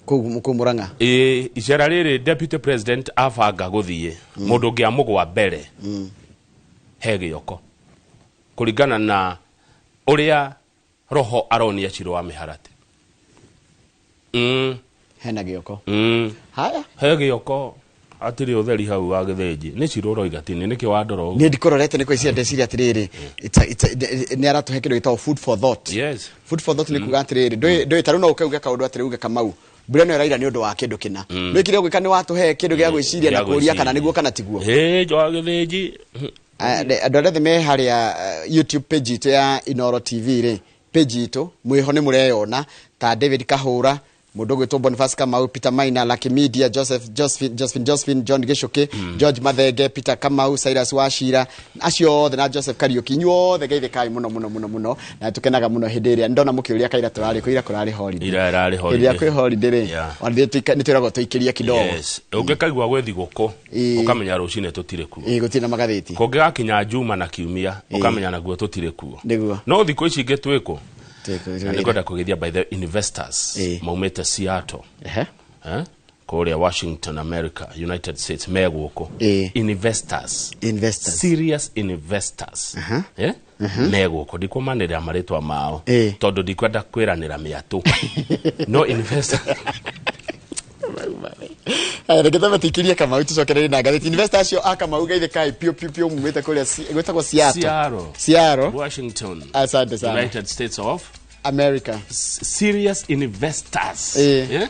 Kũu Murang'a. Ĩĩ, icera rĩrĩ deputy president abanga gũthiĩ, mũndũ ũngĩ amũgwa mbere he gĩoko kũringana na ũrĩa roho aronia Ciro wa mĩharatĩ. Hena gĩoko. Haya. He gĩoko atirĩ ũtheri hau wa gĩthĩnji nĩ Ciro ũroiga tini nĩkĩ wandora ũguo? Niĩ ndikororete nĩ kwĩciria ndeciria atĩrĩrĩ, nĩ aratũhe kĩndũ gĩtagwo food for thought. Yes. Food for thought nĩ kuga atĩrĩrĩ, ndũĩ ta rĩu no ũke uge kaũndũ atĩrĩ, uge Kamau mbura ĩno ĩraira nĩ ũndũ wa kĩndũ kĩna. Nĩ kĩrĩa ũgwĩka nĩ watũhe kĩndũ gĩa gwĩciria na Gĩa kũũria kana gwĩciria. nĩguo kana tiguo. Ĩĩ, wa gĩthĩnji. Andũ arĩa othe me harĩa YouTube page itũ ya Inoro TV rĩ, page itũ mwĩho nĩ mũreyona ta David Kahũra, mũndũ ũgwĩtwo Boniface Kamau, Peter Maina, Lucky Media, Joseph Josephine, Josephine, Josephine John Gĩcũkĩ, George Mathenge, Peter Kamau, Cyrus Wachira, acio othe na Joseph Kariuki, inyuothe geithĩkai mũno mũno mũno mũno, na tũkenaga mũno hĩndĩ ĩrĩa ndona mũkĩũria kaira tũrarĩ kũ, ira kũrarĩ holiday. Ira ĩrarĩ Hĩndĩ ĩrĩa holiday. kwĩ holiday rĩ, ona nĩ twĩragwo tũikĩrie kidogo. Yes. Ũngĩkaigua gwĩ thigũkũ ũkamenya rũcinĩ tũtirĩ kuo. Ĩĩ, gũtirĩ na magathĩti. Kũngĩgakinya Juma na Kiumia ũkamenya naguo tũtirĩ kuo. Nĩguo. No thikũ ici ingĩ twĩkũ? Twĩkũ, Na nĩngwenda kũgeithia by the investors maumĩte Seattle. Eh? Kũrĩa Washington, America, United States, me gũkũ. Investors. Investors. Serious investors. Eh? Me gũkũ ndikũmanĩrĩra marĩtwa mao tondũ ndikwenda kwĩranĩra mĩatũ. No investors. Aya, reke twambe tũikĩrie Kamau tũcokererie na ngathĩti. Investor acio a Kamau geithĩkai piũ piũ piũ mumĩte kũrĩa gwĩtagwo Seattle. Seattle. Seattle. Washington. Asante sana. United States of America. Serious investors. Eh?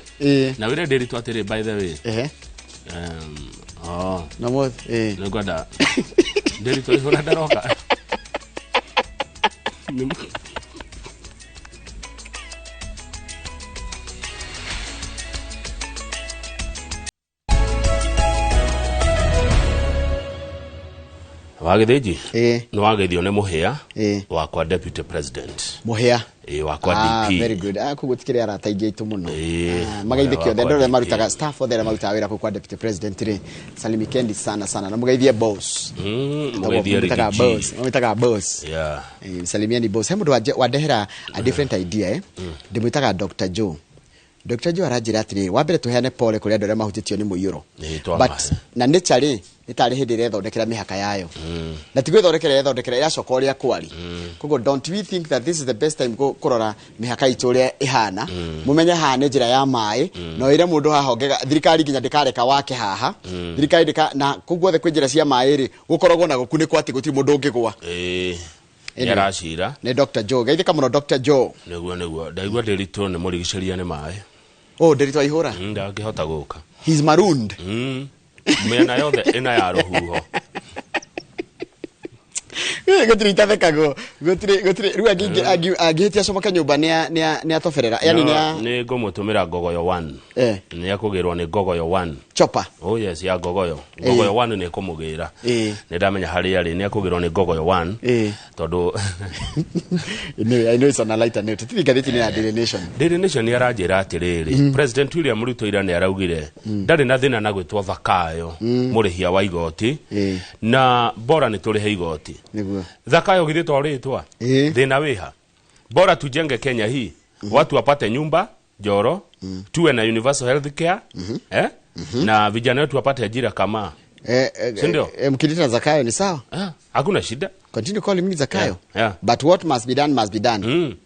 Na wĩra ndĩritwo atĩrĩ, by the way. Oh. Na mo Nĩngwenda ndĩritwo ihũra ndaroka. Wagĩthĩnji nĩ wageithio nĩ mũhĩa wakwa deputy president. Mũhĩa. Ĩĩ, wakwa DP. Very good. Koguo tikĩrĩ arata aingĩ aitũ mũno. Ĩĩ, Magaithĩke othe wakwa andũ arĩa DP. marutaga staff othe arĩa marutaga wĩra kũu kwa deputy president rĩ, salimikendi sana sana na mũgeithie boss. Mũgeithie Mamwĩtaga Riggy G. boss, mamwĩtaga boss. Yeah. Salimieni boss. He mũndũ wandehera a different idea, eh. Ndĩmwĩtaga Dr. Joe. Dr. Joe aranjĩra atĩrĩrĩ, wa mbere tũheane pole kũrĩ andũ arĩa mahutĩtio nĩ mũiyũro. Ĩĩ, twamahe. But na nature rĩ, nĩ tarĩ hĩndĩ ĩrethondekera mĩhaka yayo. Na ti gwĩthondekera ĩrethondekera, ĩracoka ũrĩa kwari. Koguo don't we think that this is the best time kũrora mĩhaka itũ ũrĩa ĩhana? Mũmenye haha nĩ njĩra ya maĩ, na ũĩre mũndũ haha ũngĩga, thirikari nginya ndĩkareka wake haha. Thirikari ndĩka, na kũu guothe kwĩ njĩra cia maĩ rĩ, gũkoragwo na gũkunĩkwo atĩ gũtirĩ mũndũ ũngĩgwa. Ĩĩ. Anyway. Nĩ aracira. Nĩ Dr. Joe. Geithĩka mũno Dr. Joe. Nĩguo nĩguo ndaigua ndĩritũ nĩ mũrigicĩria nĩ maĩ. Oh, ndĩritũ aihũra? Ndangĩhota gũka. He's marooned. Mĩena yothe ĩna ya rũhuho. Gũtirĩ itathekagwo. Gũtirĩ gũtirĩ rĩu angĩhĩtia comoke nyũmba nĩ atoberera. Yani nĩ a Nĩ ngũmũtũmĩra Ngogoyo 1. Nĩ akũgĩrwo nĩ Ngogoyo 1. Chopper. Oh yes, ya Ngogoyo. Ngogoyo 1 nĩ ĩkũmũgĩra. Nĩ ndamenya harĩa arĩ, nĩ akũgĩrwo nĩ Ngogoyo 1. Tondũ Anyway, I know it's on a lighter note. Tũthiĩ ngathĩti-inĩ ya Daily Nation. Daily Nation nĩ aranjĩra atĩrĩrĩ, President William Ruto ira nĩ araugire ndarĩ na thĩna na gwĩtwo Thakayo mũrĩhia wa igoti, na bora nĩ tũrĩhe igoti. Nĩguo. Thakayo githĩ to rĩtwa thĩna wĩha, bora tujenge Kenya hii, watu wapate nyumba njoro, tuwe na universal health care, na vijana wetu wapate ajira kama Si ndio? Mkiniita Zakayo ni sawa. Hakuna shida. Continue calling me Zakayo. Yeah. But what must be done must be done.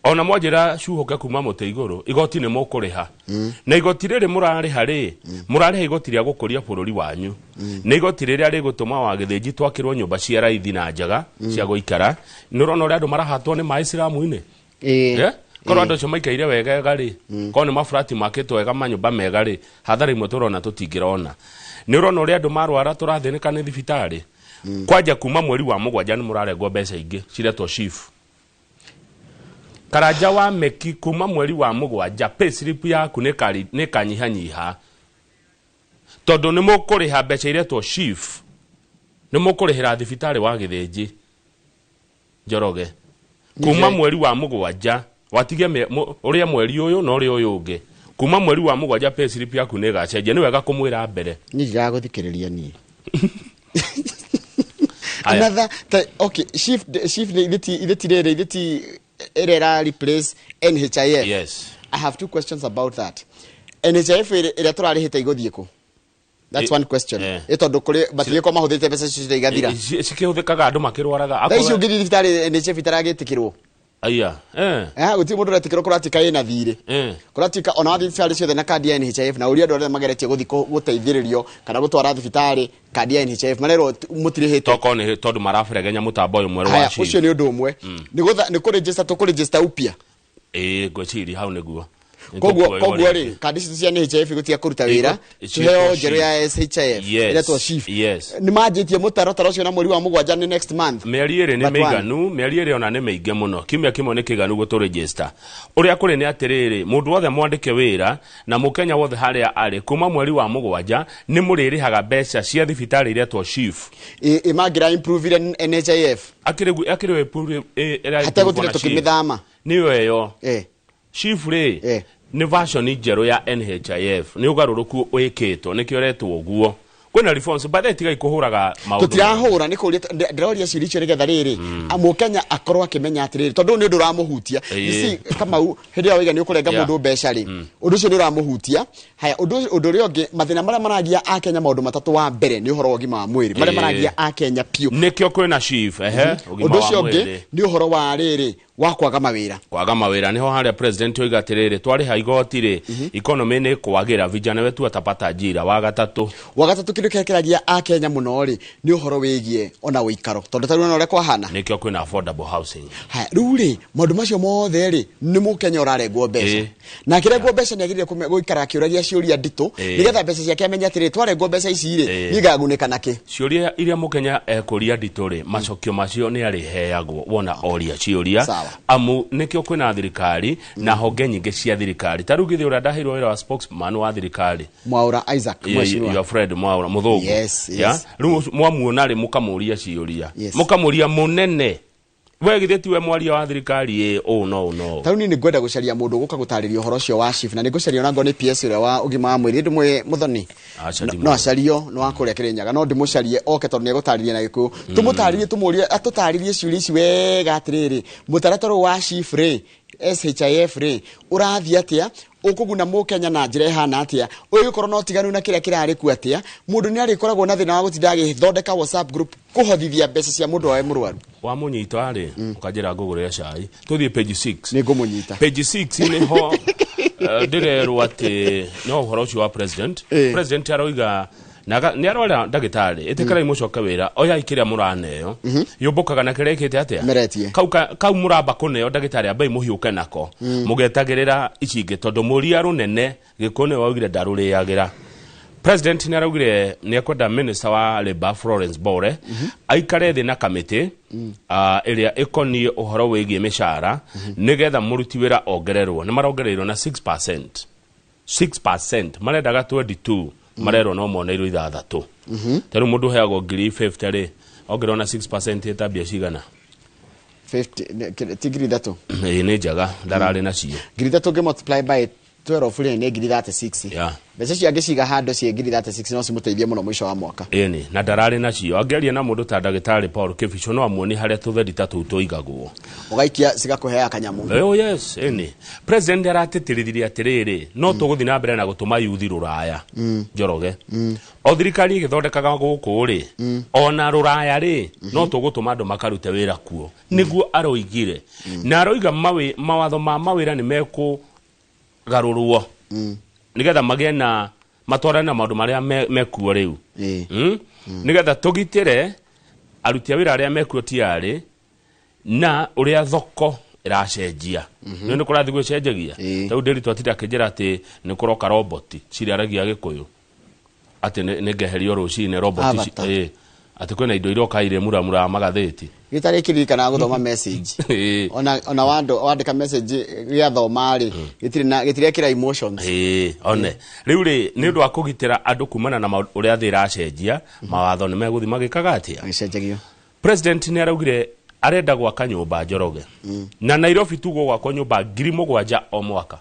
Ona mwanjĩra cuhũke kuma mũtĩ igũrũ, igoti nĩ mũkũrĩha. Na igoti rĩrĩ mũrarĩha rĩ, mũrarĩha igoti rĩa gũkũria bũrũri wanyu. Nĩ igoti rĩrĩa rĩgũtũma wagĩthĩnji twakĩrwo nyũmba cia raithi na njega cia gũikara. Nĩ ũrona ũrĩa andũ marahatwo nĩ maĩ ciramu-inĩ? Korwo andũ acio maikaire wegega rĩ, korwo nĩ maburati makĩtwo wega, manyũmba mega rĩ, hathara imwe tũrona tũtingĩrona. Nĩ ũrona ũrĩa andũ marwara tũrathĩnĩka nĩ thibitarĩ? Kwanja kuma mweri wa mũgwanja nĩ mũrarengwo mbeca ingĩ ciretwo SHIF. Karanja wa meki kuma mweri wa mũgwanja pay slip yaku nĩ kanyihanyiha, tondũ nĩ mũkũrĩha mbeca iretwo SHIF, nĩ mũkũrĩhĩra thibitarĩ wa Gĩthĩnji Njoroge kuma mweri wa mũgwanja, watige ũrĩa mweri ũyũ na ũrĩa ũyũ ũngĩ. Kuma mweri wa mũgwanja pay slip yaku nĩ ĩgacenjia. Nĩ wega kũmwĩra mbere. Niĩ ndiragũthikĩrĩria niĩ. Aya. Another, ta, okay, shift ithiti rĩrĩ, ithiti ĩrĩa ĩra replace NHIF. Yes. I have two questions about that. NHIF ĩrĩa tũrarĩhĩte igũthiĩ kũ? That's one question. Ĩ tondũ kũrĩ matigĩkorwo mahũthĩrĩte mbeca icio ciothe igathira. Cikĩhũthĩkaga andũ makĩrwaraga. Thaa ici ũngĩthiĩ thibitarĩ NHIF itaragĩtĩkĩrwo. Aya. Gũtirĩ mũndũ ũretĩkĩrwo, kũratuĩka ĩna thirĩ. Kũratuĩka ona wathiĩ thibitarĩ ciothe na kandi ya NHIF, na ũria andũ arĩa mageretie gũthiĩ gũteithĩrĩrio kana gũtwara thibitarĩ kandi ya NHIF, marerwo mũtirĩhĩte. Tokorwo nĩ tondũ maraberegenya mũtambo ũyũ mwerũ wa Haya, SHIF. ũcio nĩ ũndũ ũmwe. Nĩ kũregister, tũkũregister upya. Ĩĩ, ngwĩciria hau nĩguo. Nĩ Koguo tũkuoywo koguo rĩngĩ. rĩ, kandi citũ cia NHIF gũtiga kũruta wĩra, Ciĩtwo tũheo SHIF. njerũ ya SHIF ĩretwo SHIF. Nĩ manjĩtie mũtaratara ũcio na mweri wa mũgwanja, nĩ next month. Mĩeri ĩrĩ nĩ But one. mĩiganu, mĩeri ĩrĩ ona nĩ mĩingĩ mũno, kiumia kĩmwe nĩ kĩiganu gũtũregister. Ũrĩa kũrĩ nĩ atĩrĩrĩ, mũndũ wothe mwandĩke wĩra na mũkenya wothe harĩa arĩ, kuma mweri wa mũgwanja nĩ mũrĩrĩhaga mbeca cia thibitarĩ iretwo SHIF. Ĩ mangĩra improve NHIF akĩrĩ akĩrĩ hategũtinda tũkĩmĩthama. Nĩyo ĩyo SHIF rĩ, nĩ version njerũ ya NHIF, nĩ ũgarũrũku wĩkĩtwo, nĩkĩo ũretwo ũguo. Kwĩna reforms, by the way, tigai kũhũraga maũndũ. Tũtirahũra, nĩ kũria ndĩroria ciũria icio nĩgetha rĩrĩ mũkenya akorwo akĩmenya atĩrĩrĩ, tondũ ũyũ nĩ ũndũ ũramũhutia. You see, Kamau, hĩndĩ ĩrĩa waiga nĩ ũkũrenga mũndũ mbeca rĩ, ũndũ ũcio nĩ ũramũhutia. Haya, ũndũ ũrĩa ũngĩ, mathĩna marĩa maragia akenya, maũndũ matatũ. Wa mbere nĩ ũhoro wa ũgima wa mwĩrĩ, marĩa maragia akenya piũ. Nĩkĩo kwĩna SHIF, ehe. Ũgima Ũndũ wa ũcio ũngĩ mwĩrĩ. nĩ ũhoro wa rĩrĩ wa kwaga mawĩra. Kwaga mawĩra niho harĩa president oiga atĩrĩrĩ, twarĩha igoti rĩ, economy nĩ kwagĩra, vijana wetu watapata ajira. Wa gatatũ? Wa gatatũ, kĩndũ kĩrĩa kĩragia akenya mũno rĩ, nĩ ũhoro wĩgiĩ ona ũikaro, tondũ tarĩu ona ũrĩa kwahana. Nĩkĩo kwĩna affordable housing. Haya, rĩu rĩ, maũndũ macio mothe rĩ, nĩ mũkenya ũrarengwo mbeca, na akĩrengwo mbeca nĩ agĩrĩire gũikara akĩũragia ciũria nditũ, nĩgetha mbeca ciake amenye atĩrĩ, twarengwo mbeca ici rĩ, niĩ ngagunĩka nakĩ? Ciũria iria mũkenya ekũria nditũ rĩ, macokio macio nĩ arĩheagwo wona oria ciũria. Amu nĩkĩo kwĩna thirikari na honge nyingĩ cia thirikari. Ta rĩu githĩ ũrĩa ndaheirwo wĩra wa spokesman wa thirikari? Mwaura Isaac. Mheshimiwa. Your friend Mwaura mũthũngũ. Yes. Yeah? Rĩu mwamuona rĩ, mũkamũria ciũria, mũkamũria, mũnene, we githĩ tiwe mwaria wa thirikari? Ĩ ũũ no ũũ no ũũ. Tarĩu niĩ nĩ ngwenda gũcaria mũndũ ũgũka gũtarĩria ũhoro ũcio wa SHIF, na nĩ ngũcaria ona ngorwo nĩ PS ũrĩa wa ũgima wa mwĩrĩ, ndĩmwĩ Mũthoni. Aca, No ndimũĩ. no acario nĩ wa kũrĩa Kĩrĩnyaga, no ndĩmũcarie oke, tondũ nĩ egũtarĩria na Gĩkũyũ. Tũmũtarĩrie, tũmũrie atũtarĩrie ciũria ici wega, atĩrĩrĩ, mũtaratara ũyũ wa SHIF rĩ, SHIF rĩ, ũrathiĩ atĩa, ũkũguna mũkenya na njĩra ĩhana atĩa, ũgĩkorwo na ũtiganu na kĩrĩa kĩrarĩ kuo atĩa. Mũndũ nĩ arĩkoragwo na thĩna wa gũtinda agĩthondeka WhatsApp group kũhothithia mbeca cia mũndũ wawe mũrwaru. Wamũnyita rĩ, ũkanjĩra ngũgũrĩre cai. Tũthiĩ page 6. Nĩ ngũmũnyita. Page 6 nĩho ndĩrerwo atĩ no ũhoro ũcio wa president. President aroiga nĩ arora ndagĩtarĩ, ĩtĩkĩrai mũcoke wĩra, oyai kĩrĩa mũraneo, yũmbũkaga na kĩrĩa ĩkĩte atĩa. Meretie. Kau mũramba kũneo ndagĩtarĩ, ambai mũhiũke nako, mũgetagĩrĩra ici ingĩ, tondũ mũria rũnene gĩkũyũ nĩwe waugire ndarũrĩagĩra. President nĩ araugire nĩ ekwenda minister wa Labour Florence Bore aikare thĩ na kamĩtĩ ĩrĩa ĩkoniĩ ũhoro wĩgiĩ mĩcara, nĩgetha mũruti wĩra ongererwo. Nĩ marongereirwo na 6%, 6%. Marendaga 22, marerwo no moneirwo ithathatũ. Ta rĩu mũndũ ũheagwo ngiri 50 rĩ, ongererwo na 6% ĩta mbia cigana? 50 ti 3,000. Ĩĩ, nĩ njega, ndararĩ nacio. 3,000 ngĩ multiply by 12 rĩ, nĩ ngiri 36. Mbeca icio angĩciga handũ ciĩ ngiri 36, no cimũteithie mũno mũico wa mwaka. Ĩni na ndararĩ nacio. Angĩaria na mũndũ ta ndagĩtarĩ Paul Kĩbico, no amuonie harĩa tũtheri ta tũu tũigagwo. Ũgaikia cigakũheaga kanyamũ. Oh yes, ĩni president aratĩtĩrithirie atĩrĩrĩ, no tũgũthiĩ na mbere na gũtũma yuthi rũraya. Njoroge, o thirikari ĩgĩthondekaga gũkũ rĩ, ona rũraya rĩ, no tũgũtũma andũ makarute wĩra kuo, nĩguo aroigire. Na aroiga mawatho ma mawĩra nĩ mekũgarũrwo nĩgetha magĩe na matwarane na maũndũ marĩa mekuo rĩu, Nĩgetha tũgitĩre aruti a wĩra arĩa mekuo tiarĩ na ũrĩa thoko ĩracenjia. Nĩ nĩ kũrathiĩ gwĩcenjagia. Rĩu ndĩri twatinda akĩnjĩra atĩ nĩ kũroka roboti cirĩaragia Gĩkũyũ, atĩ nĩ ngeherio rũcinĩ roboti Avatar. Atĩ kwĩna indo iroka irĩ muramura magathĩti. Gĩtarĩ kĩririkanaga gũthoma message. Ona wandĩka message gĩathoma rĩ, gĩtirĩ na gĩtirekĩra emotions. Ĩĩ, one rĩu rĩ, nĩ ũndũ wa kũgitĩra andũ kumana na ũrĩa thĩ ĩracenjia, mawatho nĩ megũthiĩ magĩkaga atĩa? Magĩcenjagio. President nĩ araugire arenda gwaka nyũmba, Njoroge, na Nairobi tu gũgwakwo nyũmba 7,000 o mwaka.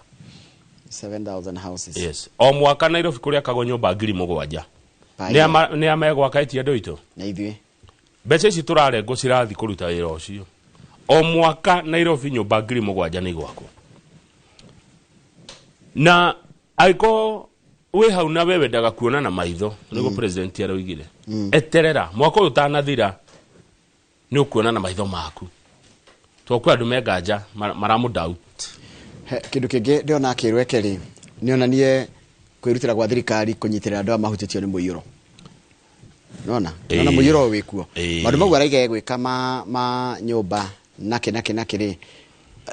7000 houses? Yes, o mwaka Nairobi kũrĩakagwo nyũmba 7,000. Per Nĩ nĩ amegwaka ĩti andũ aitũ. Na ithuĩ. Mbeca ici tũrarengwo cirathiĩ kũruta wĩra ũcio. O mwaka Nairobi nyũmba 7,000 nĩ igwakwo. Na Angĩkorwo wĩ hau na we wendaga kuona na maitho nĩguo president aroigire, eterera mwaka ũyũ ũtanathira nĩ ũkuona na maitho maku, tondũ kwĩ andũ me nganja maramũ doubt. Kĩndũ kĩngĩ ndĩrona akĩrwo eke rĩ, nĩ onanie kwĩrutĩra gwa thirikari kũnyitĩrĩra andũ aya mahutĩtio nĩ mũiyũro. Nona nona mũiyũro ũyũ wĩkuo, maũndũ mau araiga egwĩka ma nyũmba nake nake nake rĩ,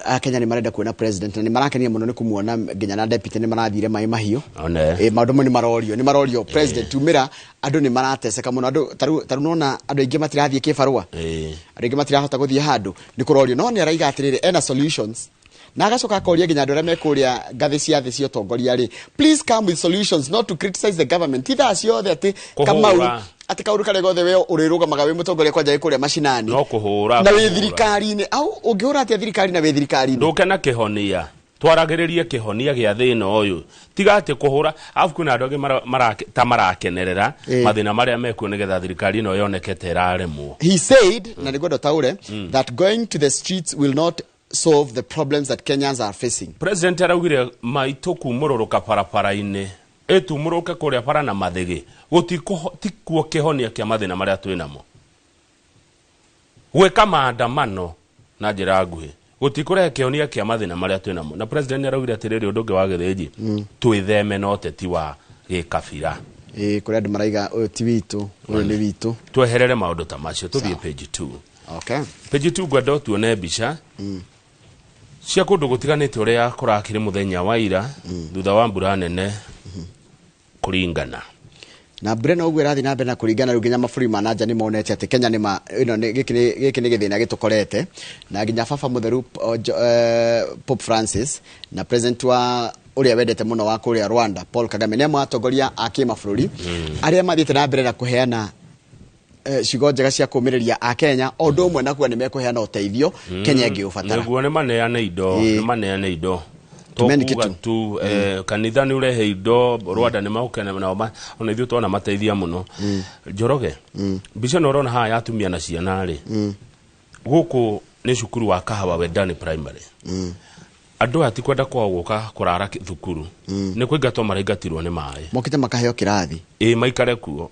Akenya nĩ marenda kuona president na nĩ marakenio mũno nĩ kũmuona, nginya na deputy nĩ marathire Maĩ Mahiũ. One. Maũndũ mau nĩ marorio president umĩra, andũ nĩ marateseka mũno, andũ tarĩu nona andũ aingĩ matirathiĩ kĩbarũa, andũ aingĩ matirahota gũthiĩ handũ, nĩ kũrorio, no nĩ araiga atĩrĩrĩ, ena solutions, na agacoka akoria nginya andũ arĩa me kũrĩa ngathĩ cia thĩ cia ũtongoria rĩ, please come with solutions, not to criticize the government, ti thaa ciothe atĩ Kamau Kũhũra. atĩ kaũndũ karĩa gothe we ũrĩrũgamaga wĩ mũtongoria kwanja wĩ kũrĩa macinani no kũhũra na wĩ kũhũra. Thirikari-inĩ au ũngĩhũra atĩa thirikari na wĩ thirikari-inĩ? Ndũke na kĩhonia, twaragĩrĩrie kĩhonia gĩa thĩna ũyũ, tiga atĩ kũhũra, arabu kwĩna andũ angĩ ta marakenerera mathĩna marĩa mekuo nĩgetha thirikari ĩno yoneke ta ĩraremwo. He said, na nĩguo ndotaũre, that going to the streets will not solve the problems that Kenyans are facing. President araugire maitũ kumũrũrũka barabara-inĩ, ĩtumũrũke kũrĩa bara na mathĩgĩ gũtikuo kĩhonia kĩa mathĩna marĩa twĩ namo. Gwĩka maandamano na njĩra nguhĩ gũtikũrehe kĩhonia kĩa mathĩna marĩa twĩ namo. Na president nĩ araugire atĩrĩrĩ, ũndũ ũngĩ wa gĩthĩnji, twĩtheme na ũteti wa gĩkabira. Ĩĩ, kũrĩa andũ maraiga ũyũ ti witũ, ũyũ nĩ witũ. Tweherere maũndũ ta macio, tũthiĩ page 2. Okay. Page 2, ngwenda tuone mbica cia kũndũ gũtiganĩte ũrĩa kũrakĩrĩ mũthenya wa ira thutha wa mbura nene kũringana. Na mbura ĩno ũguo ĩrathiĩ na mbere na kũringana, rĩu nginya mabũrũri ma nanja nĩ monete atĩ Kenya nĩ ma ĩno nĩ gĩkĩ nĩ gĩthĩna gĩtũkorete, na nginya baba mũtheru Pope Francis na president wa ũrĩa wendete mũno wa kũrĩa Rwanda, Paul Kagame, nĩ amwe a atongoria a kĩmabũrũri arĩa mathiĩte na mbere na kũheana ciugo njega cia kũmĩrĩria a Kenya, o ũndũ ũmwe na kuga nĩ mekũheana ũteithio Kenya ĩngĩũbatara. Nĩguo, nĩ maneane indo, nĩ maneane indo. Tumeni Tokuga kitu. Tu kanitha nĩ ũrehe indo, Rwanda nĩ magũkena nao ona ithuĩ twona mateithia mũno. Njoroge, mbica ĩno ũrona haha ya atumia na ciana rĩ, gũkũ nĩ cukuru wa Kahawa Wendani Primary. Andũ aya ti kwenda kwao gũka kũrara thukuru, nĩ kũingatwo maraingatirwo nĩ maĩ. Mokĩte makaheo kĩrathi. Ĩ, maikare kuo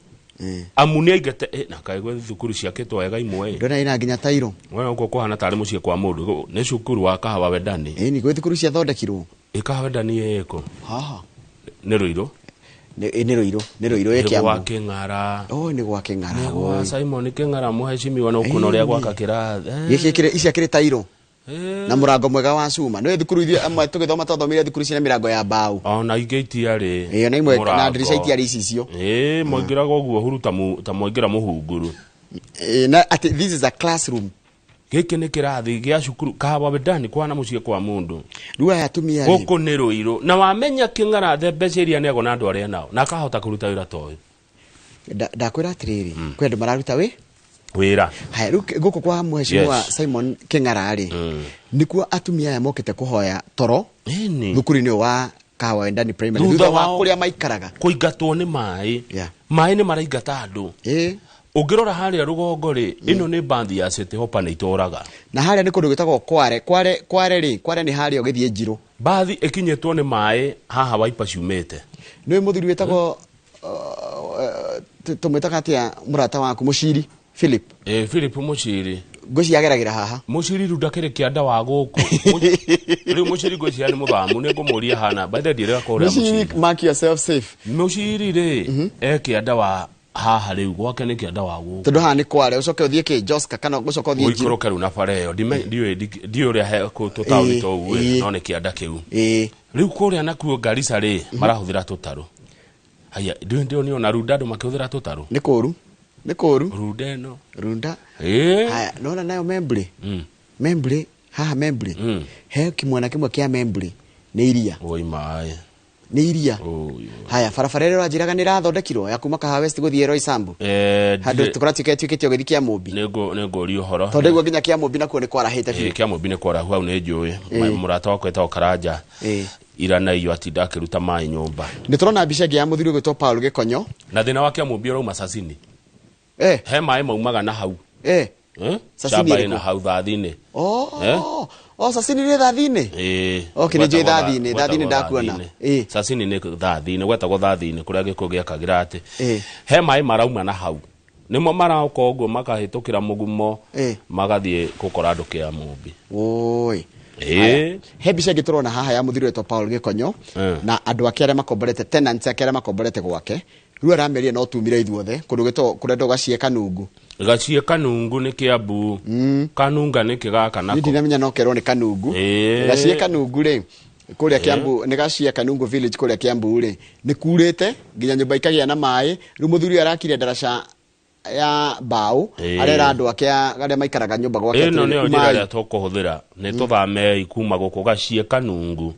amu nĩ aingate na kaigua thukuru ciakĩtwo wega imwe ĩ. Ndona ina nginya tairo. Wona gũkũ kũhana tarĩ mũciĩ kwa mũndũ, nĩ cukuru wa Kahawa Wendani. Ĩ, nĩ gwĩ thukuru ciathondekirwo. Ĩ, Kahawa Wendani ĩkũ? Haha. Nĩ Rũirũ. Nĩ Rũirũ ĩ Nĩ gwa Kĩambu. Kĩng'ara. Oh, nĩ gwa Kĩng'ara. Nĩ gwa Oi. Simon Kĩng'ara, mũhecimiwa, no kuona ũrĩa gwaka kĩrathi. Gĩkĩ kĩrĩ ici akĩrĩ tairo na mũrango mwega wa cuma. Nĩ thukuru ithuĩ amwe tũgĩthoma twathomire thukuru ciĩna mĩrango ya mbaũ. Ona ingĩ itiarĩ Ĩ, ona imwe na mũrango. ndirica itiarĩ icicio. Ĩ, mwaingĩraga ũguo huru ta mwaingĩra mũhunguru. Ĩ, na atĩ this is a classroom. Gĩkĩ nĩ kĩrathi gĩa cukuru Kahawa Wendani, kwana mũciĩ kwa mũndũ. Rĩu aya atumia rĩ, Gũkũ nĩ Rũirũ, na wamenya Kĩng'ara the mbeca iria nĩagwo na andũ arĩa nao na akahota kũruta wĩra ta ũyũ. Ndakwĩra atĩrĩrĩ, kwĩ andũ mararuta wĩ wĩra. Haya, rĩu gũkũ kwa mheshimiwa Simon Kĩng'ara rĩ, nĩkuo atumia aya mokĩte kũhoya toro thukuru-inĩ ũyũ wa Kahawa Wendani Primary Thutha thutha wa wao kũrĩa maikaraga kũingatwo nĩ maĩ. Maĩ nĩ maraingata andũ. Ũngĩrora harĩa rũgongo rĩ, ĩno nĩ bathi ya City Hopper nĩ itũraga. Na harĩa nĩ kũndũ gwĩtagwo Kware. Kware, Kware rĩ, Kware nĩ harĩa ũgĩthiĩ Njirũ. Bathi ĩkinyĩtwo nĩ maĩ haha waipa ciumĩte. Nĩ mũthuri wĩtagwo tũmwĩtaga atĩa, mũrata waku Mũciri Philip? Philip Mũciri. Ngwĩciria ageragĩra haha. Mũciri rĩu ndakĩrĩ kĩanda wa gũkũ. Rĩu Mũciri ngwĩciria nĩ mũthamu, nĩ ngũmũria hana by the way, ndiĩrĩga kũrĩa. Mũciri, mark yourself safe. Mũciri rĩ, e kĩanda wa haha, rĩu gwake nĩ kĩanda wa gũkũ. Tondũ haha nĩ Kware, ũcoke ũthiĩ kĩ Joska kana ũcoke ũthiĩ Njirũ. Ũikũrũke rĩu na bara ĩyo. Ndiũĩ ũrĩa tũtaũni tũu ĩ, no nĩ kĩanda kĩu. Rĩu kũrĩa nakuo Garissa rĩ, marahũthĩra tũtarũ. Haya, ndiũĩ ndĩo ona Runda andũ makĩhũthĩra tũtarũ. Nĩ kũru, nĩ kũru. Runda ĩno. Runda. Ĩ. Haya, nona nayo Membley. Membley haha, Membley he kĩmwana kĩmwe kĩa Membley nĩ iria. Oi maĩ. Nĩ iria. Haya, barabara ĩrĩa ũranjĩraga nĩ ĩrathondekirwo ya kuma Kahawa West gũthiĩ Roysambu, handũ tũkoratuĩka ĩtuĩkĩte ũgĩthiĩ Kĩamũmbi. Nĩ ngũria ũhoro. Tondũ nĩguo nginya Kĩamũmbi nakuo nĩ kwarahĩte biũ. Kĩamũmbi nĩ kwarahu, hau nĩ njũĩ. Mũrata wakwa etagwo Karanja, ira na iyo atinda akĩruta maĩ nyũmba. Nĩ tũrona mbica ĩngĩ ya mũthuri ũgwĩtwo Paul Gĩkonyo. Na thĩna wa Kĩamũmbi ũrauma Sasini. He maĩ maumaga na hau. Sasini Shamba ĩrĩkũ? ĩna hau thathi-inĩ. Oh, Eh? O Sasini nĩ thathi-inĩ? Ĩĩ. Okay, nĩ njũĩ Gwetagwo thathi-inĩ, gwetagwo thathi-inĩ ndakuona. thathi-inĩ. Sasini nĩ thathi-inĩ, gwetagwo thathi-inĩ kũrĩa gĩkũyũ gĩakagĩra atĩ Ĩĩ. he maĩ marauma na hau, nĩmo maroka ũguo makahĩtũkĩra mũgumo, magathiĩ gũkora andũ kĩa mũmbi. Oi. Ĩĩ. He mbica ĩngĩ tũrona haha ya mũthuri wetwo Paul Gĩkonyo na andũ ake arĩa makomborete, tenants ake arĩa makomborete gwake. Rĩu arameria no tumire ithuothe kũndũ gwĩtwo kũrendwo Gacie Kanungu. Gacie Kanungu nĩ Kĩambu. Kanunga nĩ kĩgaka Niĩ nako. ndinamenya no kerwo nĩ Kanungu. Gacie Kanungu rĩ, kũrĩa Kiambu, nĩ Gacie Kanungu village kũrĩa Kiambu rĩ, nĩ kurĩte nginya nyũmba ikagĩa na maĩ. Rĩu mũthuri ũyũ arakire ndaraca ya mbaũ, arera andũ ake arĩa maikaraga nyũmba gwake Ĩno atĩrĩrĩ, nĩyo njĩra umai. ĩrĩa tũkũhũthĩra nĩ tũthamei kuma gũkũ Gacie Kanungu.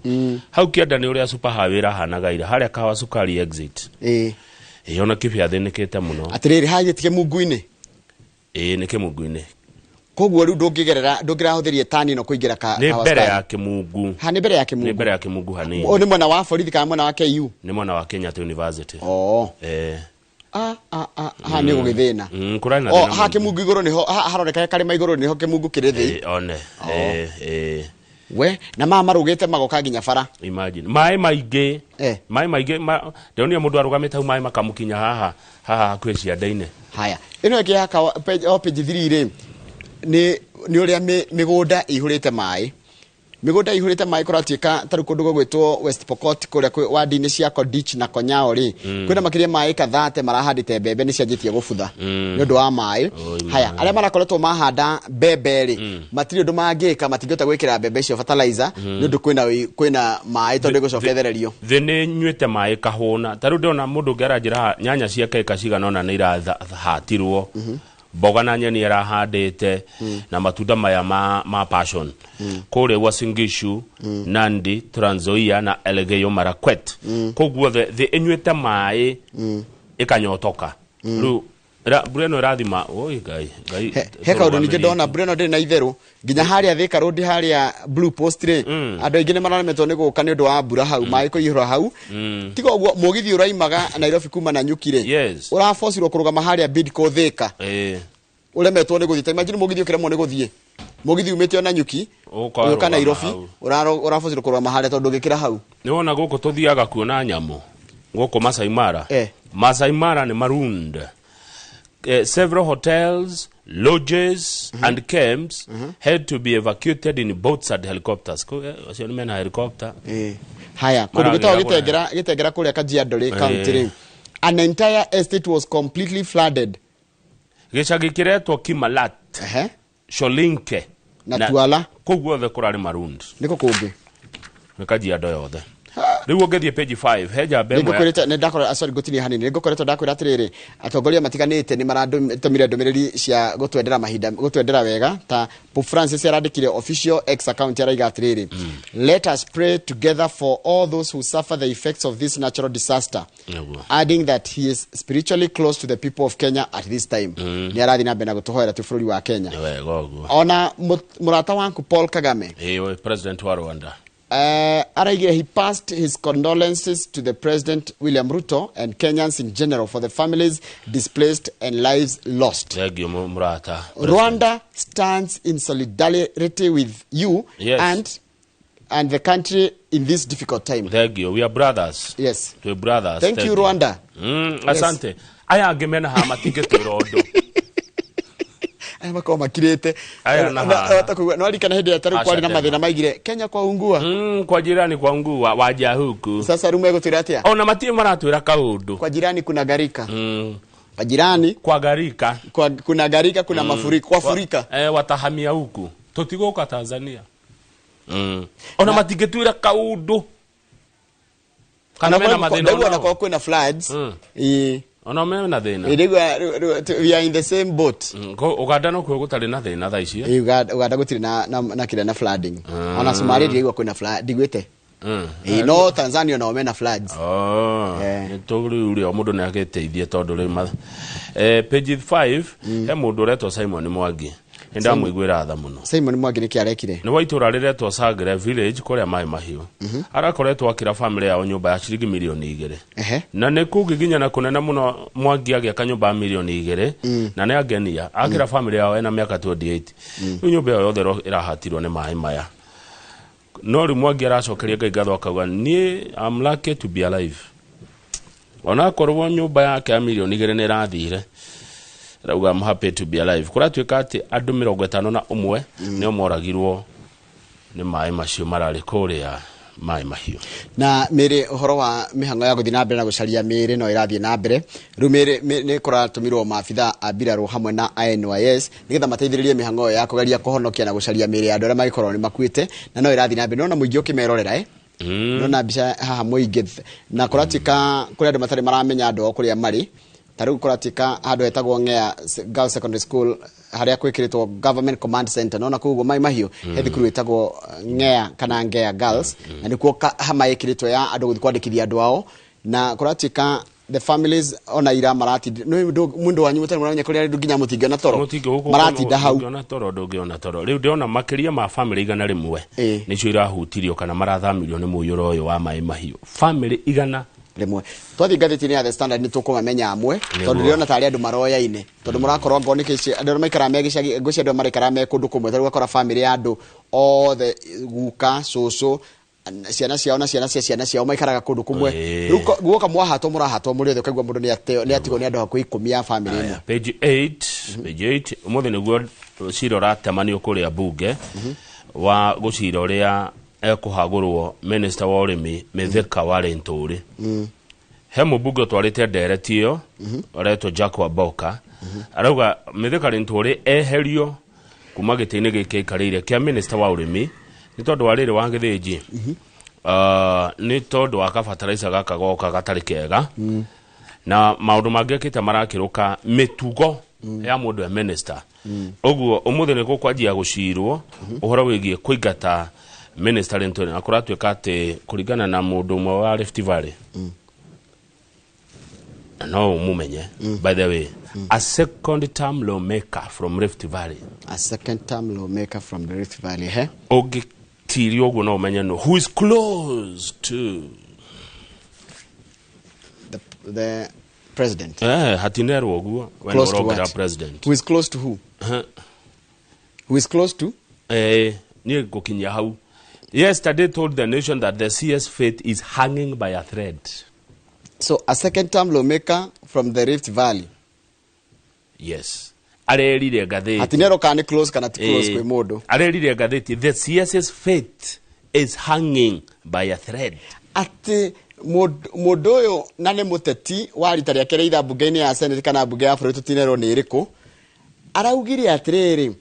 Hau kĩanda nĩ ũrĩa super highway ĩrahanaga ira harĩa Kahawa Sukari exit. Ĩĩ. Ĩĩ, ona Kĩbĩ athĩnĩkĩte mũno. Atĩrĩrĩ, haha ti Kĩmungu-inĩ? Ĩĩ, nĩ Kĩmungu-inĩ. Koguo rĩu ndũngĩgerera, ndũngĩrahũthĩria tani ĩno kũingĩra ka Nĩ Kahawa mbere Sukari. ya Kĩmungu. Ha, nĩ mbere ya Kĩmungu. Nĩ mbere ya Kĩmungu hanini. Ũyũ nĩ mwena wa borithi kana mwena wa KU? Nĩ mwena wa Kenyatta University. Oh. Eh. Ah, ah, ah, ha nĩ gũgĩthĩna. Kũrarĩ na O thĩna ha mũingĩ. Kĩmungu igũrũ nĩho haroneka he karĩma igũrũ nĩho Kĩmungu kĩrĩ thĩ. Ĩĩ, one. Ĩĩ, ĩĩ. We, na maya marũgĩte magoka nginya bara. Imagine. Maĩ maingĩ. Maĩ maingĩ ndĩronire mũndũ arũgamĩte hau maĩ makamũkinya haha haha hakuhĩ ciande-inĩ. Haya. Ĩno ĩngĩ ya page, o page 3 rĩ, nĩ ũrĩa mĩgũnda ĩihũrĩte maĩ. Mĩgũnda ĩihũrĩte maĩ kũratuĩka ta rĩu kũndũ gũgwĩtwo West Pokot kũrĩa kwĩ wadi-inĩ cia Kodich na Konyao rĩ, kwĩna makĩria ma ĩka 30 marahandĩte mbembe nĩ cianjĩtie gũbutha nĩ ũndũ wa maĩ. Haya, arĩa marakoretwo mahanda mbembe rĩ, matirĩ ũndũ mangĩka, matingĩhota gwĩkĩra mbembe icio fertilizer nĩ ũndũ kwĩna maĩ tondũ ĩgũcoka ĩthererio. Thĩ nĩ nyuĩte maĩ kahũna. Ta rĩu ndĩrona mũndũ ũngĩ aranjĩra haha, nyanya ciake ĩka cigana ũna nĩ irahatirwo. Mboga na nyeni arahandĩte na matunda maya ma passion. Kũrĩa Uasin Gishu, Nandi, Trans Nzoia na Elgeyo Marakwet. Kũu guothe thĩ ĩnyuĩte maĩ ĩkanyotoka. Rĩu mbura ĩno ĩrathima, oi Ngai, Ngai. He kaũndũ ningĩ ndona mbura ĩno ndĩrĩ na itherũ nginya harĩa Thika Road harĩa Blue Post rĩ, andũ aingĩ nĩ mararemetwo nĩ gũka nĩ ũndũ wa mbura hau, maĩ kũihũra hau. Tiga ũguo mũgithi ũraimaga Nairobi kuma Nanyuki rĩ, ũrabocirwo kũrũgama harĩa Bidco Thika. Ũremetwo nĩ gũthiĩ. Ta imagine mũgithi ũkĩremwo nĩ gũthiĩ. Mũgithi umĩte o Nanyuki, Ũkarũgama ũgĩũka Nairobi, hau. ũrabocirwo kũrũgama harĩa tondũ ndũngĩkĩra hau. Nĩ wona gũkũ tũthiaga kuona nyamũ gũkũ Masai Mara. Masai Mara nĩ marooned. Several hotels, lodges and camps had to be evacuated in boats and helicopters. Ko, acio nĩ mena helicopter. Haya, kũndũ Maragĩra gwĩtagwo kũraya. Gĩtengera kũrĩa Kajiado rĩ, county rĩ. An entire estate was completely flooded. Gĩcagi kĩretwo Kimalat. Sholinke. Na Tuala. Kũu guothe kũrarĩ marooned. Nĩkũ kũngĩ? Nĩ Kajiado yothe. Rĩu ũngĩthiĩ page 5, he njamba ĩmwe ya- Nĩngũkwĩrĩte, nĩ ndakora, sorry, ngũtinie hanini. Nĩngũkoretwo ndakwĩra atĩrĩrĩ, atongoria matiganĩte nĩ maratũmire ndũmĩrĩri cia gũtwendera mahinda, gũtwendera wega. Ta Pope Francis arandĩkire official X account araiga atĩrĩrĩ, Let us pray together for all those who suffer the effects of this natural disaster. Adding that he is spiritually close to the people of Kenya at this time. Nĩ arathiĩ na mbere na gũtũhoera twĩ bũrũri wa Kenya. Nĩ wega ũguo. Ona mũrata waku Paul Kagame. Ĩĩ, we president wa Rwanda. Araigire he passed his condolences to the President William Ruto and Kenyans in general for the families displaced and lives lost. Thank you, Murata. Rwanda stands in solidarity with you and the country in this difficult time. Thank you. We are brothers. Yes. We are brothers. Thank you, Rwanda. Yes. Asante. Aya angĩ mena haha matingĩtwĩra ũndũ. Aya makoragwo makirĩte. Aya na haha. No arikana hĩndĩ ĩrĩa tarĩu kwarĩ na Aca mathĩna tena. maigire Kenya kwa ungua. Kwa jirani kwa ungua waja huku. Sasa rĩu megũtwĩra atĩa? Ona matirĩ maratwĩra kaũndũ. Kwa jirani kuna garika. Kwa jirani kwa garika. Kwa, kuna garika, kuna mafuriko, kwa furika. Watahamia huku. Tũtigũka Tanzania. Ona matingĩtwĩra kaũndũ. Kana mena mathĩna Ndaigua onao. ona korwo kwĩna floods. Ĩĩ. Ona mena thĩna. Ĩĩ, ndaigua, rĩu, we are in the same boat. Uganda no kuo gũtarĩ na thĩna thaa ici. Ĩĩ, Uganda gũtirĩ na kĩrĩa na flooding. Ona Somalia ndiraigua kwĩna flood, ndiguĩte. Ĩĩ, no Tanzania onao mena floods. Oh, nĩ tũ rĩu rĩ, o mũndũ nĩ agĩteithie tondũ rĩu page 5, he mũndũ ũretwo Simon Mwangi. Nĩ ndamũiguĩra tha mũno. Simon Mwangi nĩkĩ arekire? Nĩ wa itũũra rĩretwo Sangre Village kũrĩa Maĩ Mahiũ. Arakoretwo akĩra family yao nyũmba ya ciringi mirioni igĩrĩ. Na nĩ kũngiginya na kũnene mũno Mwangi agĩaka nyũmba ya mirioni igĩrĩ, na nĩ angenia. Akĩra family yao ena mĩaka 28. Rĩu nyũmba ĩyo yothe ĩrahatirwo nĩ maĩ maya. No rĩu Mwangi aracokeria Ngai ngatho akauga niĩ I'm lucky to be alive. Onakorwo nyũmba yake ya mirioni 2 nĩ ĩrathire, rauga I'm happy to be alive. Kũratuĩka atĩ andũ 51 nĩo moragirwo nĩ maĩ macio mararĩ kũrĩa Maĩ Mahiũ. Na mĩrĩ ũhoro wa mĩhang'o ya gũthiĩ na mbere na gũcaria mĩĩrĩ no ĩrathiĩ na mbere. Rĩu mĩĩrĩ nĩ kũratũmirwo maabitha a mbirarũ hamwe na a NYS nĩgetha mateithĩrĩrie mĩhang'o ĩyo ya kũgeria kũhonokia na gũcaria mĩĩrĩ ya andũ arĩa mangĩkorwo nĩ makuĩte, na no ĩrathiĩ na mbere. Nĩwona mũingĩ ũkĩmerorera, eh? Nĩwona mbica haha mũingĩ, na kũratuĩka kũrĩ andũ matarĩ maramenya andũ ao kũrĩa marĩ. Ta rĩu kũratuĩka handũ hetagwo Ng'ea Girls Secondary School harĩa gwĩkĩrĩtwo Government Command Center, nona kũu ũguo Mai Mahiũ, he thukuru ĩtagwo Ng'ea kana Ng'ea Girls, na nĩkuo hama ĩkĩrĩtwo ya andũ gũthiĩ kwandĩkithia andũ ao, na kũratuĩka the families ona ira maratinda nĩ mũndũ wanyu mũtarĩ mũramenya kũrĩa arĩ, nginya mũtingĩona toro. Mũtingĩ- Maratinda hau. Ndũngĩona toro, ndũngĩona toro. Rĩu ndĩrona makĩria ma bamĩrĩ 100 nĩcio irahutirio kana marathamirio nĩ mũiyũro ũyũ wa Maĩ Mahiũ, bamĩrĩ 100 Rĩmwe. Twathiĩ ngathĩti-inĩ ya The Standard nĩ tũkũmamenya amwe, Nĩguo. tondũ ndĩrona tarĩ andũ maroyaine, tondũ mũrakorwo ngoo nĩ kĩci andũ arĩa maikaraga me gĩcagi, ngwĩciria andũ arĩa maraikaraga me kũndũ kũmwe, tondũ ũgakora bamĩrĩ ya andũ othe, guka, cũcũ, ciana ciao na ciana cia ciana ciao maikaraga kũndũ kũmwe. Rĩu guoka mwahatwo, mũrahatwo mũrĩ othe, ũkaigua mũndũ nĩ atigwo nĩ andũ hakuhĩ 10 ya bamĩrĩ ĩmwe. Page 8, page 8, ũmũthĩ nĩguo cira ũratemanio kũrĩa bunge wa gũcira ũrĩa ekũhagũrwo minister wa ũrĩmi Mithika wa Linturi. He mũmbunge ũtwarĩte ndereti ĩyo ũretwo Jack Wamboka, arauga Mithika Linturi eherio kuma gĩtĩ-inĩ gĩkĩ aikarĩire kĩa minister wa ũrĩmi nĩ tondũ wa rĩrĩ wa gĩthĩnji, nĩ tondũ wa kabataraica gaka goka gatarĩ kega na maũndũ mangĩ ekĩte marakĩrũka mĩtugo ya mũndũ e minister. Ũguo ũmũthĩ nĩ gũkwanjia gũcirwo ũhoro wĩgiĩ kũingata minister Linturi, na kũratuĩka atĩ kũringana na mũndũ ũmwe wa Rift Valley, na no ũmũmenye, by the way, a second term lawmaker from Rift Valley. A second term lawmaker from the Rift Valley, he? Ũngĩtiria ũguo no ũmenye no who is close to the president. Hatinerwo ũguo we Close to nĩ ũrongera what? president. Who is close to who? Huh. Who is close to? Niĩ ngũkinyia hau. Yesterday told the nation that the CS fate is hanging by a thread. So a second term lawmaker from the Rift Valley. Yes, arerire ngathĩti. Hatinerwo kana nĩ close kana ti close kwĩ mũndũ. Arerire ngathĩti the CS's fate is hanging by a thread. Atĩ mũndũ ũyũ na nĩ mũteti wa rita rĩake rĩa itha mbunge-inĩ ya Senate kana mbunge ya bũrũri, tũtinerwo nĩ ĩrĩkũ, araugire atĩrĩrĩ,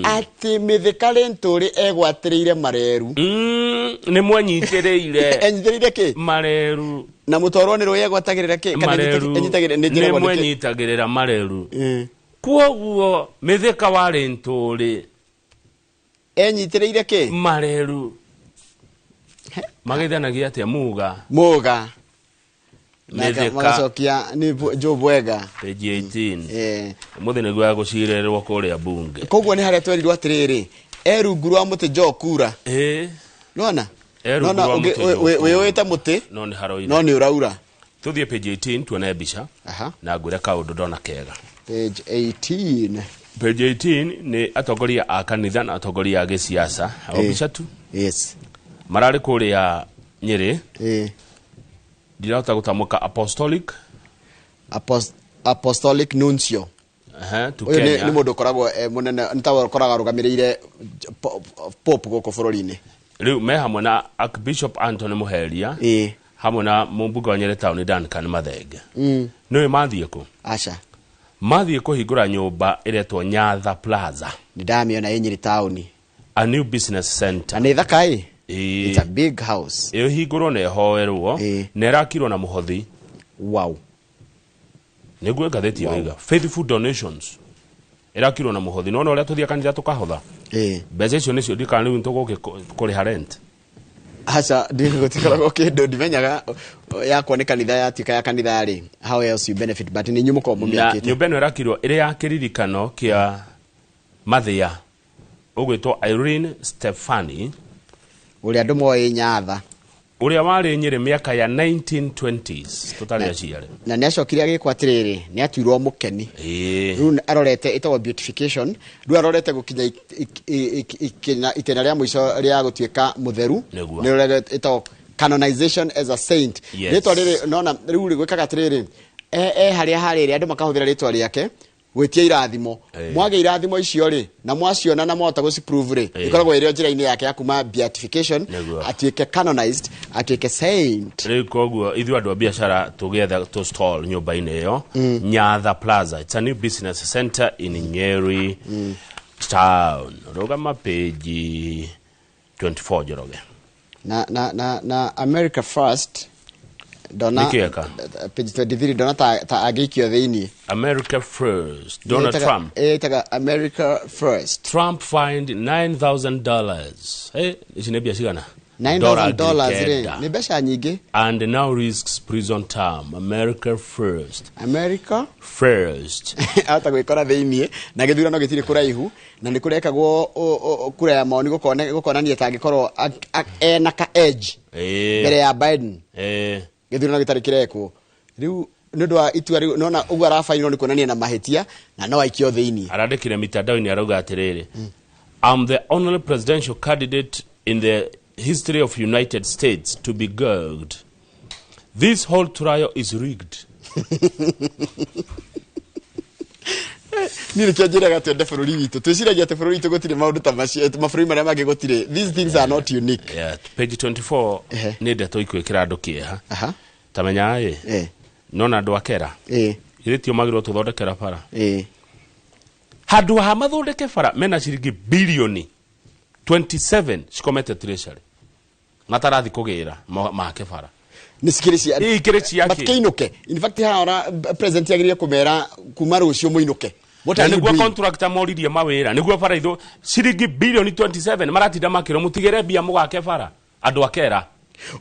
atĩ Mithika Linturi egwatĩrĩire mareru. Nĩ mwenyitĩrĩire. Enyitĩrĩire kĩ? Mareru. Na mũtwarwo nĩ rũĩ egwatagĩrĩra kĩ? Kana Mareru. enyitagĩrĩra nĩ Nĩ njĩragwo nĩ kĩ? mwenyitagĩrĩra mareru. Kwoguo Mithika wa Linturi enyitĩrĩire kĩ? Mareru. Magĩthanagia atĩa? Muga. Muga. Mithika. Magacokia nĩ Joe Bwega. Page 18. Ũmũthĩ nĩguo egũcirĩrwo kũrĩa bunge. Koguo nĩ harĩa twerirwo atĩrĩrĩ, e rungu rwa mũtĩ Joe Kura. Nĩwona? E rungu Nĩwona rwa mũtĩ Joe Kura. wĩũĩte mũtĩ, No nĩ haroira. no nĩ ũraura. Tũthiĩ page 18 tuone mbica. Na ngwĩre kaũndũ ndona kega. Page 18. Page 18 nĩ atongoria a kanitha na atongoria a gĩciaca. O mbica tu. Yes. Mararĩ kũrĩa Nyĩrĩ. Ndirahota gũtamũka apostolic. Apostolic nuncio. To Ũyũ Kenya. nĩ mũndũ ũkoragwo e mũnene, nĩ ta ũkoragwo arũgamĩrĩire Pope gũkũ bũrũri-inĩ. Rĩu me hamwe na Archbishop Anthony Muheria. Hamwe na mũmbunge wa Nyĩrĩ Town Duncan Mathenge. Nĩũĩ mathiĩ kũ? Aca. Mathiĩ kũhingũra nyũmba ĩretwo Nyatha Plaza. Nĩ ndamĩona ĩ Nyĩrĩ Town. A new business center. Na nĩ thaka ĩ? It's a big house. Ĩhingũrwo na ĩhoerwo na ĩrakirwo na mũhothi. Wow. Nĩguo ngathĩti Wow. ĩroiga faithful donations. Ĩrakirwo na mũhothi. Nĩwona ũrĩa tũthiaga kanitha tũkahotha? Mbeca icio nĩcio ndikana rĩu tũgũkĩ kũrĩha rent. Aca, gũtikoragwo kĩndũ ndimenyaga yakwa nĩ kanitha yatuĩka ya kanitha rĩ, how else you benefit, but nĩ inyuĩ mũkoragwo Na mũmĩakĩte. nyũmba ĩno ĩrakirwo ĩrĩ ya kĩririkano kĩa Mathĩa ũgwĩtwo Irene Stefani, ũrĩa andũ moĩ Nyatha, Ũrĩa warĩ Nyĩrĩ mĩaka ya 1920s tũtarĩ aciare. Na nĩ acokire agĩkwo atĩrĩrĩ, nĩ atuirwo mũkeni. Rĩu arorete, ĩtagwo beautification, rĩu arorete gũkinya itĩna rĩa mũico rĩa gũtuĩka mũtheru. Nĩguo. Nĩ ĩtagwo canonization as a saint. Rĩtwa rĩrĩ nona rĩu rĩ gwĩkaga atĩrĩrĩ, e harĩa harĩrĩ andũ makahũthĩra rĩtwa rĩake gwĩtia irathimo. Mwagĩa irathimo icio rĩ, na mwaciona na mwahota gũciprove rĩ, ĩkoragwo ĩrĩ o njĩra-inĩ yake ya kuma beatification atuĩke canonized, atuĩke saint. Rĩu koguo ithuĩ andũ a biacara tũgĩetha tũ stall nyũmba-inĩ ĩyo, Nyatha Plaza, it's a new business center in Nyeri town. Rũgama page 24, Njoroge. Na America First ndona. Nĩkĩ eka? Page 23, ndona ta angĩikio thĩinĩ. America First, Donald Trump. Ĩtaga America First. Trump fined $9,000. Hey, ici nĩ mbia cigana? $9,000 rĩ, 9,000. nĩ mbeca nyingĩ. And now risks prison term. America First. America First. Ahota gwĩkora thĩiniĩ, na gĩthurano gĩtirĩ kũraihu, na nĩ kũrekagwo kura ya maoni gũkonania ta angĩkorwo ena ka edge mbere ya Biden, gĩthurano gĩtarĩ kĩrekwo rĩu, nĩ ũndũ wa itua rĩu nona ũguo arabainwo nĩ kuonania na mahĩtia na no aikio thĩiniĩ. Arandĩkire mitandao-inĩ arauga atĩrĩrĩ, "I'm the only presidential candidate in the history of United States to be gagged. This whole trial is rigged." Niĩ nĩkĩo njĩraga twende bũrũri witũ. Twĩciragia atĩ bũrũri witũ gũtirĩ maũndũ ta macio, mabũrũri marĩa mangĩ gũtirĩ. These things are not unique. Yeah, page 24 nĩ ndeto ikwĩkĩra andũ kĩeha. Ta menya ĩ nona andũ akera githĩ tio magĩrĩirwo tũthondekera bara, handũ ha mathondeke bara mena ciringi bilioni 27 cikomete treasury matarathi kũgĩra make bara. Nĩ cikĩrĩ cia Ĩ, ikĩrĩ ciake. Matikĩinũke. In fact, haha ona president agĩrĩire kũmera kuma rũciũ mũinũke. What Na are you nĩguo doing? contractor moririe mawĩra nĩguo bara ithu ciringi bilioni 27 maratinda makĩrwo mũtigĩre mbia mũgake bara andũ akera.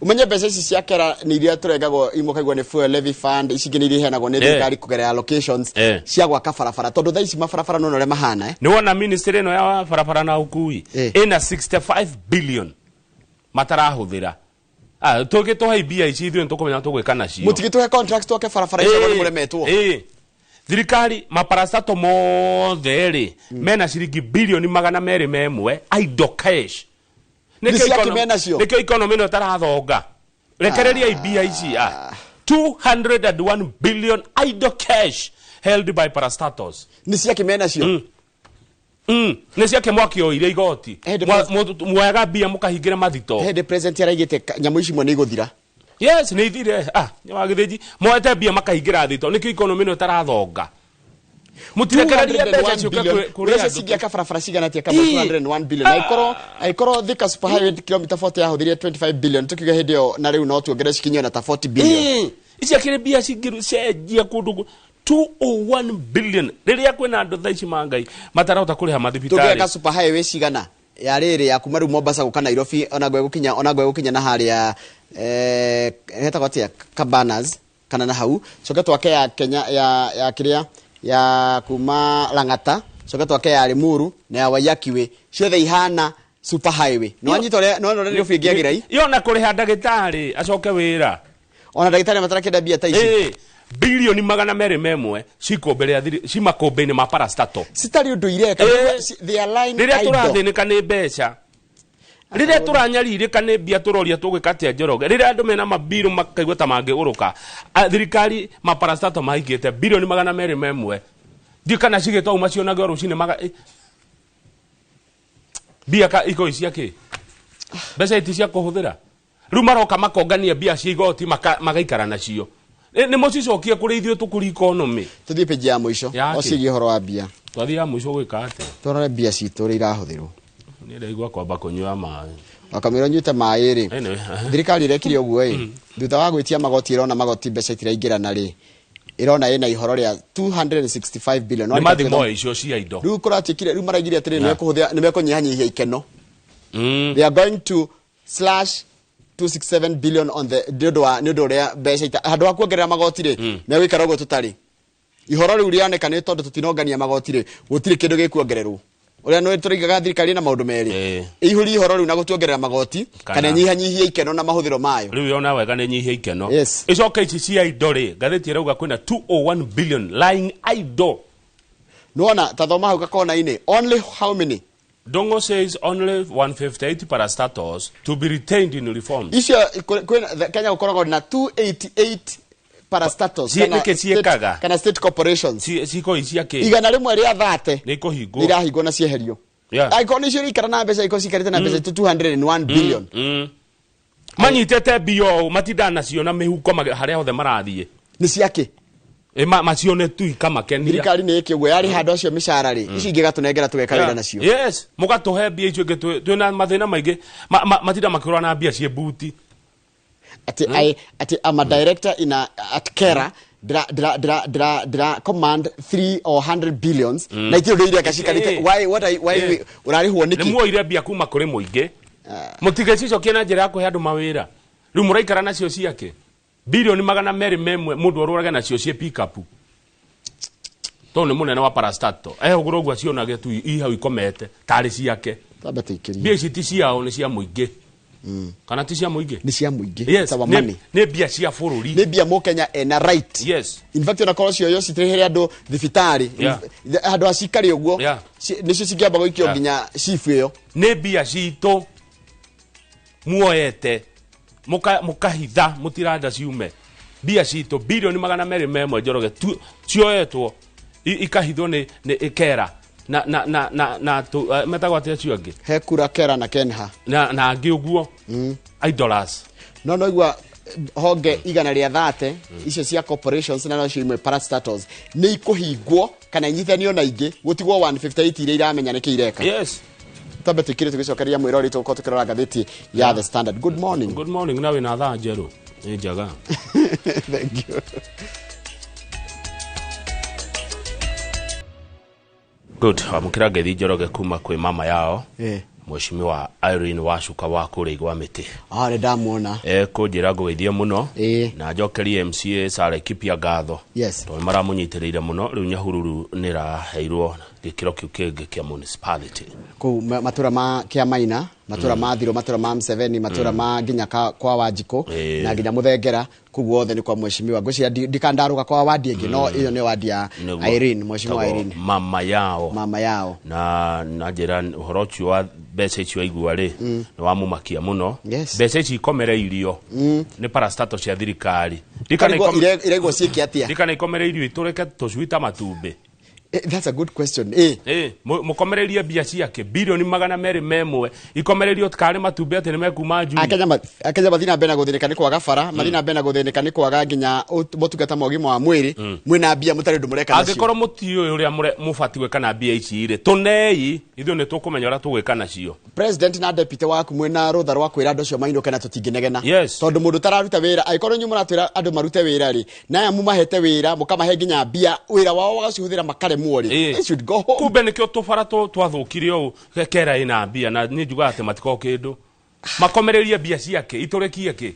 Umenye mbeca ici cia kera nĩ iria tũrengagwo imwe kaigua nĩ fuel levy fund, ici ingĩ nĩ iria iheanagwo nĩ thirikari kũgerera allocations cia gwaka barabara, tondũ thaa ici mabarabara nona ũrĩa mahana, eh. Nĩ wona ministry ĩno ya barabara na ũkui ĩna 65 billion matarahũthĩra. Ah, tũgĩtũhe mbia ici ithuĩ nĩtũkũmenya tũgwĩka nacio. Mũtigĩtũhe contracts twake barabara icio nĩ mũremetwo. Thirikari maparastato mothe rĩ mena ciringi bilioni 201 idle cash. Nĩ ciake menacio? Nĩkĩo economy ĩno ĩtarathonga. Rekereria mbia ici. 201 billion idle cash held by parastatos. Nĩ ciake menacio? Nĩ ciake mwakĩoire igoti. Mwaga mbia mũkahingĩra mathito. Hĩndĩ president araigĩte nyamũ ici imwe nĩ igũthira. Yes, nĩ ithire. Ah, nĩ wagĩthĩnji moete mbia makahingĩra thito, nĩkĩo economy ĩno ĩtarathonga. Mũtirekererie mbeca ciũke kũrĩ mbeca andũ. Cingĩaka barabara cigana atĩa kama 201 billion? Angĩkorwo Thika Super Highway kilomita 40 yahũthĩrire 25 billion, tukiuga hĩndĩ ĩyo na rĩu no tuongerere cikinye na ta 40 billion. Ici akĩrĩ mbia cingĩcenjia kũndũ 201 billion rĩrĩa kwĩna andũ thaa ici mangai matarahota kũrĩha mathibitarĩ. Tũngĩaka super highway cigana ya rĩrĩ ya kuma rĩu Mombasa gũka Nairobi, ona gwe gũkinya na harĩa hetagwo atĩa, Cabanas kana na hau, coke twake ya Kenya ya kĩrĩa ya kuma Lang'ata, coke twake ya Limuru na ya Waiyaki Way, ciothe ihana super highway. No anyita ũrĩa no ũrĩa Nairobi ĩngĩagĩra i Yona kũrĩha ndagĩtarĩ acoke wĩra. Ona ndagĩtarĩ matarakĩenda mbia ta ici. Bilioni 201 cikũmbĩ rĩa thiri ci makũmbĩ-inĩ ma parastato. Citarĩ ũndũ ireka. They are lying Rĩrĩa idle. tũrathĩnĩka nĩ mbeca, rĩrĩa tũranyarirĩka nĩ mbia, tũroria tũgwĩka atĩa, Njoroge? Rĩrĩa andũ mena mabirũ makaigua ta mangĩgũrũka, thirikari maparastato maingĩte bilioni 201, ndiũ kana cigĩtwo macionage o rũcinĩ maga mbia ka ikoi cia kĩ mbeca iti cia kũhũthĩra. Rĩu maroka makongania mbia cia igoti magaikara nacio. Nĩ mũcicokie kũrĩ ithuĩ tũkũri economy. Tũthiĩ page ya mũico. Ya kĩ? O ciĩgiĩ ũhoro wa mbia. Twathiĩ ya mũico gwĩka atĩa? Tũrore mbia citũ ũrĩa irahũthĩrwo. Nĩ ndaigua kwamba kũnyua maĩ. Wakamwĩra ũnyuĩte maĩ rĩ, Anyway, thirikari ĩrekire ũguo ĩ thutha wa gwĩtia magoti, ĩrona magoti mbeca itiraingĩrana rĩ, ĩrona ĩna ihoro rĩa 265 billion. Nĩ mathimo icio cia indo. Rĩu kũratuĩkire rĩu maraigire atĩrĩrĩ, nĩ mekũnyihanyihia ikeno. They are going to slash 267 billion on the nĩ ũndũ ũrĩa mbeca ita handũ ha kuongerera magoti rĩ, megũikara ũguo tũtarĩ. Ihoro rĩu rĩoneka nĩ tondũ tũtinongania magoti rĩ, gũtirĩ kĩndũ gĩkuongererwo. Ũrĩa nĩ tũraigaga thirikari na maũndũ merĩ. Ĩihũrie ihoro rĩu na gũtuongerera magoti kana ĩnyihanyihie ikeno na mahũthĩro mayo. Rĩu yona wega nĩ nyihie ikeno. Yes. Icoke ici cia indo rĩ, ngathĩti ĩrauga kwĩna 201 billion lying idle. Nĩwona ta thoma hau gakona-inĩ only how many? Dongo says only 158 parastatals to be retained in reforms. Icio kwĩna Kenya gũkoragwo na 288 parastatals nĩkĩ ciĩkaga? Kana state corporations. Ciko ici cia kĩ? 130 Nĩ ikũhingwo. Nĩ irahingwo na cieherio. Angĩkorwo nĩcio iraikara na mbeca ikorwo ciikarĩte na mbeca 201 billion. Manyitĩte mbia ũũ matindaga nacio na mĩhuko harĩa hothe marathiĩ. Nĩ ciakĩ? Macione tu ikamakenia. Thirikari nĩ ĩke ũguo yarĩha andũ acio mĩcara rĩ, ici ingĩ ĩgatũnengera tũgeka wĩra nacio. Yes, mũgatũhe mbia icio ingĩ twĩna mathĩna maingĩ matinda makĩũra na mbia ciĩ mbuti. Ati ati I'm a director in a at Kera dra command 3 or 100 billions na itiro ndire kacikarite why what I why urarihwo niki Nĩ muoire mbia kuma kũrĩ mũingĩ. Mũtigecicokie na njĩra ya kũhe andũ mawĩra. Rĩu mũraikara nacio ciake. Bilioni 201 mũndũ arũrage nacio ciĩ pick-up. Tondũ nĩ mũnene wa parastato. Ehũgũra ũguo acionage tu i hau ikomete tarĩ ciake. Twambe tũikĩrie. Mbia ici ti ciao nĩ cia mũingĩ. Kana ti cia mũingĩ? Nĩ cia mũingĩ. Yes, nĩ mbia cia bũrũri. Nĩ mbia mũkenya ena right. Yes. In fact onakorwo cioywo citĩrĩhere andũ thibitarĩ. Andũ acikare ũguo. Nĩcio cingĩamba gũikio nginya chief ĩyo. Nĩ mbia citũ muoete mũkahitha mũtiranda ciume. Mbia citũ bilioni 201 Njoroge cioetwo ikahithwo nĩ Kera na metagwo atĩa acio angĩ? He kura Kera na Kenha. Na angĩ ũguo. Idlers. No no igua honge 130 icio cia corporations na nocio imwe parastatals nĩ ikũhingwo kana inyithanio na ingĩ gũtigwo 158 iria iramenya nĩkĩ ireka. Yes. Twambe tũikire tũgĩcokeria mwĩrori tũgũkorwo tũkĩrora ngathĩti ya The Standard. Good morning. Good morning na wĩna thaa njerũ. Nĩ njega. Thank you. Good. Amũkĩra ngeithi Njoroge kuma kwĩ mama yao. Mheshimiwa Irene Wacuka wa kũrĩa Igwa Mĩtĩ. Nĩ ndamuona. Kũnjĩra ngũgeithie mũno. Na njokerie MCA Sarah Kipia ngatho. Yes. Tondũ maramũnyitĩrĩire mũno rĩu Nyahururu nĩ ĩraheirwo gĩkĩro kĩu kĩngĩ kĩa municipality. Kũu matũra ma Kĩamaina, matũra ma Thiro, matũra ma Mseveni, matũra ma nginya kwa Wanjikũ na nginya Mũthengera, kũu guothe nĩ kwa mheshimiwa. Ngwĩciria ndikandarũga kwa wadi ĩngĩ, no ĩyo nĩ wadi ya Irene, mheshimiwa Irene. Mama yao. Mama yao. Na njĩra ũhoro ũcio wa mbeca icio aigua rĩ, nĩ wamũmakia mũno. Mbeca ici ikomereirio nĩ parastato cia thirikari. Iraigwo ciĩke atĩa? Ndikana ikomereirio itũrĩke tũcui ta matumbĩ. That's a good question. Mũkomereirie mbia ciake bilioni 201 ikomereirio karĩ matumbĩ atĩ nĩ mekuma njui. Akenya mathiĩ na mbere na gũthĩnĩka nĩ kwaga bara, mathiĩ na mbere na gũthĩnĩka nĩ kwaga nginya motungata ma ũgima wa mwĩrĩ, mwĩna mbia mũtarĩ ũndũ mũreka nacio. Angĩkorwo mũtiũĩ ũrĩa mũbatiĩ gwĩka na mbia ici rĩ, tũnei ithuĩ nĩ tũkũmenya ũrĩa tũgwĩka nacio. President na deputy waku mwĩna rũtha rwa kwĩra andũ acio mainũke na tũtingĩnegena. Tondũ mũndũ ũtararuta wĩra, angĩkorwo inyuĩ mũratwĩra andũ marute wĩra rĩ, na aya mumahete wĩra, mũkamahe nginya mbia, wĩra wao bagacihũthĩra makaremwo rĩ. They should go home. Kumbe nĩkĩo tũbara twathũkire ũũ Kera ĩna mbia na nĩ njugaga atĩ matikoragwo kĩndũ. Makomereirie mbia ciake itũrĩkie kĩ?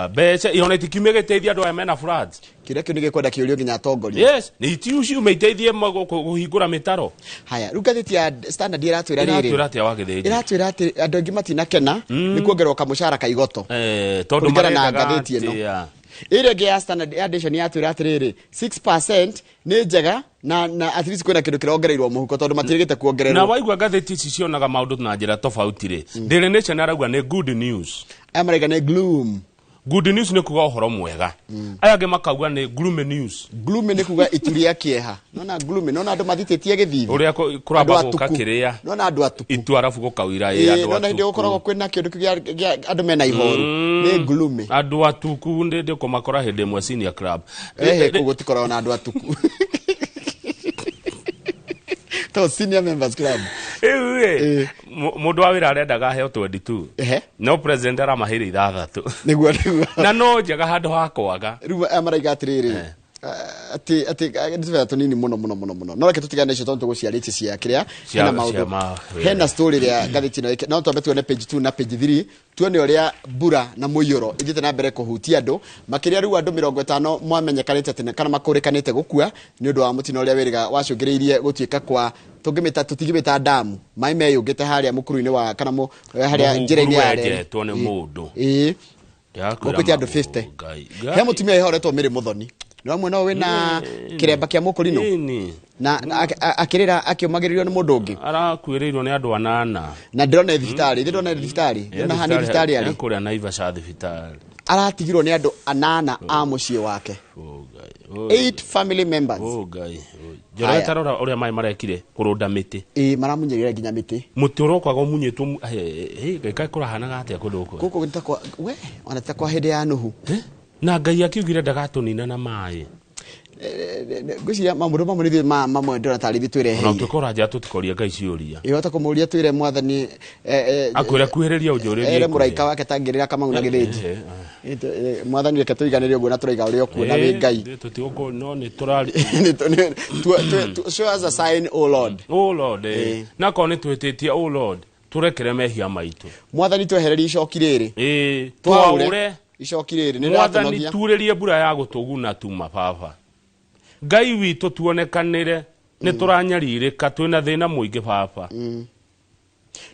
Mbeca iona itikiumia gĩteithia andũ aya mena floods. Kĩrĩa kĩu nĩgĩkwenda kĩũrio nginya atongoria. Yes, nĩ itiuciume iteithie kũhingũra mĩtaro. Haya, rĩu ngathĩti ya Standard ĩratwĩra rĩrĩ. Ĩratwĩra atĩa wa Gĩthĩnji? Ĩratwĩra atĩ andũ aingĩ matinakena nĩ kuongererwo kamũcara ka igoto. Tondũ Kũringana na marendaga ngathĩti ĩno. atĩa? Ĩrĩa ĩngĩ ya Standard ya Nation yatwĩra atĩrĩrĩ, 6% nĩ njega na at least kwĩna kĩndũ kĩrongereirwo mũhuko tondũ matirĩgĩte kuongererwo. Na waigua ngathĩti ici cionaga maũndũ na njĩra tofauti rĩ. Daily Nation arauga nĩ good news. Aya marauga nĩ gloom. Good news nĩ kuga ũhoro mwega. Aya angĩ makauga nĩ gloomy news. Gloomy nĩ kuga itu rĩa kĩeha. Nona gloomy, nona andũ mathitĩtie gĩthithi. Ũrĩa kũramba gũka kĩrĩa. Nona andũ atuku. Itu arabu gũkaura ĩ andũ Nona hĩndĩ atuku. gũkoragwo kwĩna kĩndũ kĩa andũ mena ihoru. Nĩ gloomy. Andũ atuku ndĩ kũmakora hĩndĩ ĩmwe senior club. Ehe, kũu gũtikoragwo na andũ atuku. To senior members club. Rĩu rĩ, mũndũ wa wĩra arendaga aheo 22. No president aramaheire 6. Nĩguo, nĩguo. Na no njega handũ ha kwaga. Rĩu aya maraiga atĩrĩrĩ, Atĩ atĩ nĩ tũbetha tũnini mũno mũno mũno mũno, no reke tũtigane icio tondũ tũgũciarĩtie cia kĩrĩa. Hena maũndũ, hena story ĩrĩa ngathĩti ĩno no twambe tuone page 2 na page 3, tuone ũrĩa mbura na mũiyũro ithiĩte na mbere kũhutia andũ makĩria. Rĩu andũ 50 mwamenyekanĩte atĩ kana makũrĩkanĩte gũkua nĩ ũndũ wa mũtino ũrĩa wĩrĩga wacũngĩrĩirie gũtuĩka kwa tũngĩmĩta tũtingĩmĩta ndamu, maĩ meyũngĩte harĩa mũkuru-inĩ wa kana harĩa Mũhunguru njĩra-inĩ ya reri. Wenjetwo nĩ mũndũ. Ĩĩ. Ndĩrakwĩra. Gũkuĩte andũ 50. Ngai. He mũtumia ĩhoretwo Mĩrĩ Mũthoni, nĩ wa mwena ũyũ wĩna kĩremba kĩa mũkũrinũ Ĩni. na akĩrĩra akĩũmagĩrĩrio nĩ mũndũ ũngĩ. Arakuĩrĩirwo nĩ andũ anana. Na ndĩrona ĩ thibitarĩ, ithe ndĩrona ĩ thibitarĩ, ndĩrona haha nĩ thibitarĩ arĩ. Kũrĩa Naivasha thibitarĩ. Aratigirwo nĩ andũ anana a mũciĩ wake, eight family members. Oh Ngai. Njoroge, tarora ũrĩa maĩ marekire kũrũnda mĩtĩ. Ĩ, maramunyĩrĩra nginya mĩtĩ. Mũtĩ ũrokwaga ũmunyĩtwo. Ngai, kaĩ kũrahanaga atĩa kũndũ gũkũ? Gũkũ nĩ ta kwa we ona ta kwa hĩndĩ ya Nuhu. Na Ngai akiugire ndagatũnina na maĩ. Ngwĩciria maũndũ mamwe nĩ ithuĩ mamwe ndĩrona tarĩ ithuĩ Ona twĩreheire. ũtuĩka ũranja tũtikoria Ngai ciũria. Ĩhota kũmũria twĩre Mwathani Akwĩra kuhĩrĩria ũnjũrĩrie. Ere mũraika wake tangĩrĩra Kamau na gĩthĩnji. Mwathani, reke tũiganĩre ũguo na tũraiga ũrĩa ũkuona wĩ Ngai. Tũtigũkũ no nĩ tũrari. Show us a sign, O Lord. Oh Lord, eh. Na korwo nĩ twĩtĩtie, oh Lord, tũrekere mehia maitũ. Mwathani, twehererie icoki rĩrĩ. Ĩĩ. Twaũre. Twaũre. Icoki rĩrĩ nĩ Mwathani, rĩratũnogia. turĩrie mbura ya gũtũguna tuma baba Ngai witũ, tuonekanĩre nĩ tũranyarirĩka, twĩna thĩna mũingĩ baba.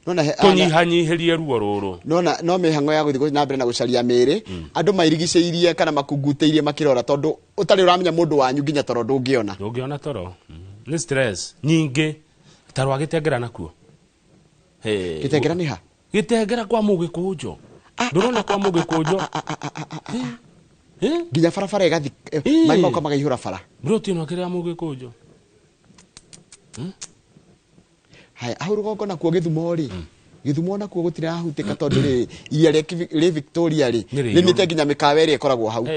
Nona Tũnyihanyihĩrie ruo rũrũ. Nona no mĩhang'o ya gũthiĩ na mbere na gũcaria mĩĩrĩ, andũ mairigicĩirie kana makungutĩirie makĩrora, tondũ ũtarĩ ũramenya mũndũ wanyu nginya toro ndũngĩona. Ndũngĩona toro. Nĩ stress nyingĩ ta rwa Gĩtengera nakuo. Hey, Gĩtengera nĩ ha? Gĩtengera kwa Mũgĩkũnjo, ndũrona kwa Mũgĩkũnjo? Nginya barabara ĩgathi, maĩ moka makaihũra bara. Mburoti ĩno kĩrĩa Mũgĩkũnjo. Haya, hau rũgongo nakuo Gĩthumo rĩ, Gĩthumo nakuo gũtirahutĩka tondũ rĩ iria rĩa rĩ Victoria rĩ Nĩ rĩiyũru. rĩnĩte nginya mĩkawa ĩrĩa ĩkoragwo hau.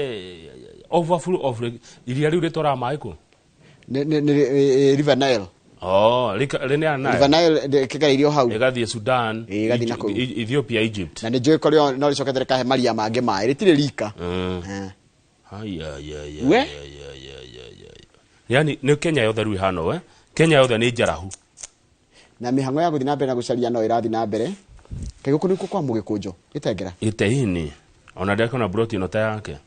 Overflow of iria rĩu rĩtwaraga maĩ kũ? Nĩ River Nile. Oh, rĩnĩ Nile. River Nile kĩgereirio hau. Ĩgathiĩ Sudan. Ĩgathiĩ na kũu. Ethiopia, Egypt. Na nĩ njũĩ kũrĩa no rĩcokete rĩkahe maria mangĩ maĩ, rĩtirĩ rika. Haya, ya, ya, We? ya, ya, ya, ya, ya. Yani nĩ Kenya yothe rĩu ĩhana we Kenya yothe nĩ njarahu. Na mĩhang'o ya gũthiĩ na mbere na gũcaria no ĩrathiĩ na mbere. Kaĩ gũkũ nĩkuo kwa Mũgĩkũnjo Gĩtengera? Gĩteinĩ ona ndakona broti ĩno ta yake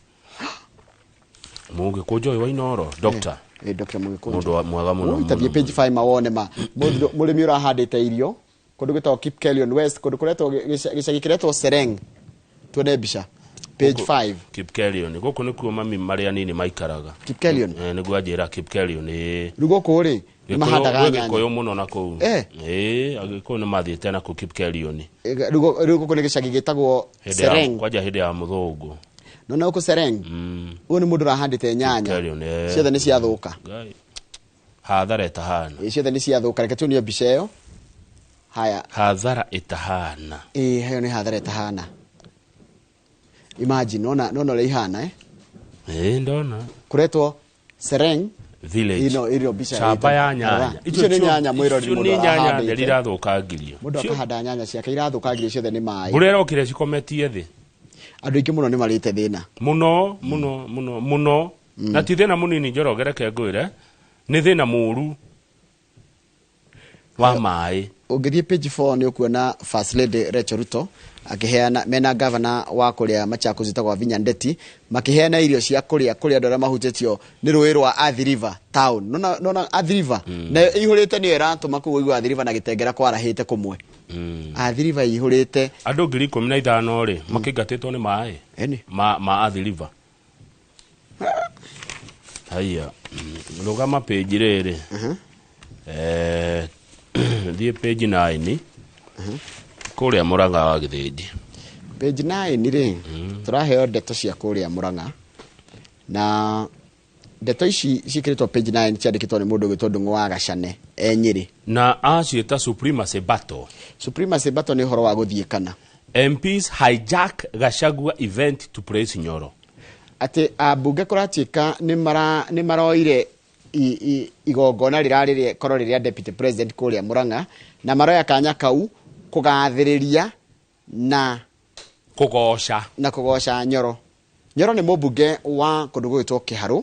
Mũgĩkũnjo ũyũ wa Inoro, doctor. Eh, Dr. Mũgĩkũnjo. Mũndũ mwega mũno. Ui, tathiĩ page 5 mawone ma mũrĩmi ũrahandĩte irio kũndũ gwĩtagwo Kipkelion West, kũndũ kũretwo gĩcagi kĩretwo Sereng. Tuone mbica page 5. Kipkelion gũkũ nĩkuo mami marĩa anini maikaraga. Kipkelion? Eh, nĩguo anjĩra Kipkelion, ĩĩ. Rĩu gũkũ rĩ nĩ mahandaga Gwĩ nyanya. Gĩkũyũ mũno na kũu. Eh. Ĩĩ, Agĩkũyũ nĩ mathiĩte na kũu Kipkelion. Rĩu gũkũ nĩ gĩcagi gĩtagwo Hĩndĩ ya Sereng. kwanja hĩndĩ ya mũthũngũ. Nona gũkũ Sereng, ũyũ nĩ mũndũ ũrahandĩte nyanya. Kipkelion, eh. Ciothe nĩ ciathũka. Ngai. Hathara ĩtahana. Ĩ, ciothe nĩ ciathũka. Reke tuonio mbica ĩyo. Haya. Hathara ĩtahana. Ĩ, hayo nĩ hathara ĩtahana. Imagine, nona nona ũrĩa ihana, eh. Ĩĩ, ndona. Kũretwo Sereng. Village. Ino mbica Camba ya nyanya. Icio nĩ nyanya mwĩrori Icio mũndũ nĩ nyanya arahandĩte. theri irathũkangirio. Mũndũ akahanda nyanya ciake irathũkangirio ciothe nĩ maĩ. Mbura ĩrokire cikometie thĩ. Andũ aingĩ mũno nĩ marĩte thĩna. Mũno mũno mũno mũno, na ti thĩna mũnini, Njoroge, reke ngwĩre nĩ thĩna mũũru wa maĩ. Ũngĩthiĩ page 4 nĩ ũkuona First Lady Rachel Ruto akĩheana mena gavana wa kũrĩa Machakos wĩtagwo Wavinya Ndeti, makĩheana irio cia kũrĩa kũrĩ andũ arĩa mahutĩtio nĩ rũĩ rwa Athi River town. Nona Athi River nayo ĩihũrĩte, nĩyo ĩratũma kũu ũigua Athi River na Gĩtengera kwarahĩte kũmwe. Athi River ĩihũrĩte. Andũ 15,000 rĩ makĩingatĩtwo nĩ maĩ Ĩni. ma Athi River. Haya, rũgama page rĩrĩ. Thiĩ page 9 kũrĩa Mũrang'a wa Gĩthĩnji. Page 9 rĩ, tũraheo ndeto cia kũrĩa Mũrang'a, na ndeto ici ciĩkĩrĩtwo page 9 ciandĩkĩtwo nĩ mũndũ ũgwĩtwo Ndung'u wa Gacane e Nyĩrĩ. Na aciĩta supremacy battle. Supremacy battle nĩ ũhoro wa gũthiĩkana. MPs hijack Gachagua event to praise Nyoro. Atĩ ambunge kũratuĩka nĩ maroire igongona rĩrarĩ korwo rĩrĩa deputy president kũrĩa Mũrang'a, na maroya kanya kau kũgathĩrĩria na kũgoca na kũgoca Nyoro. Nyoro nĩ mũmbunge wa kũndũ gũgwĩtwo Kĩharũ.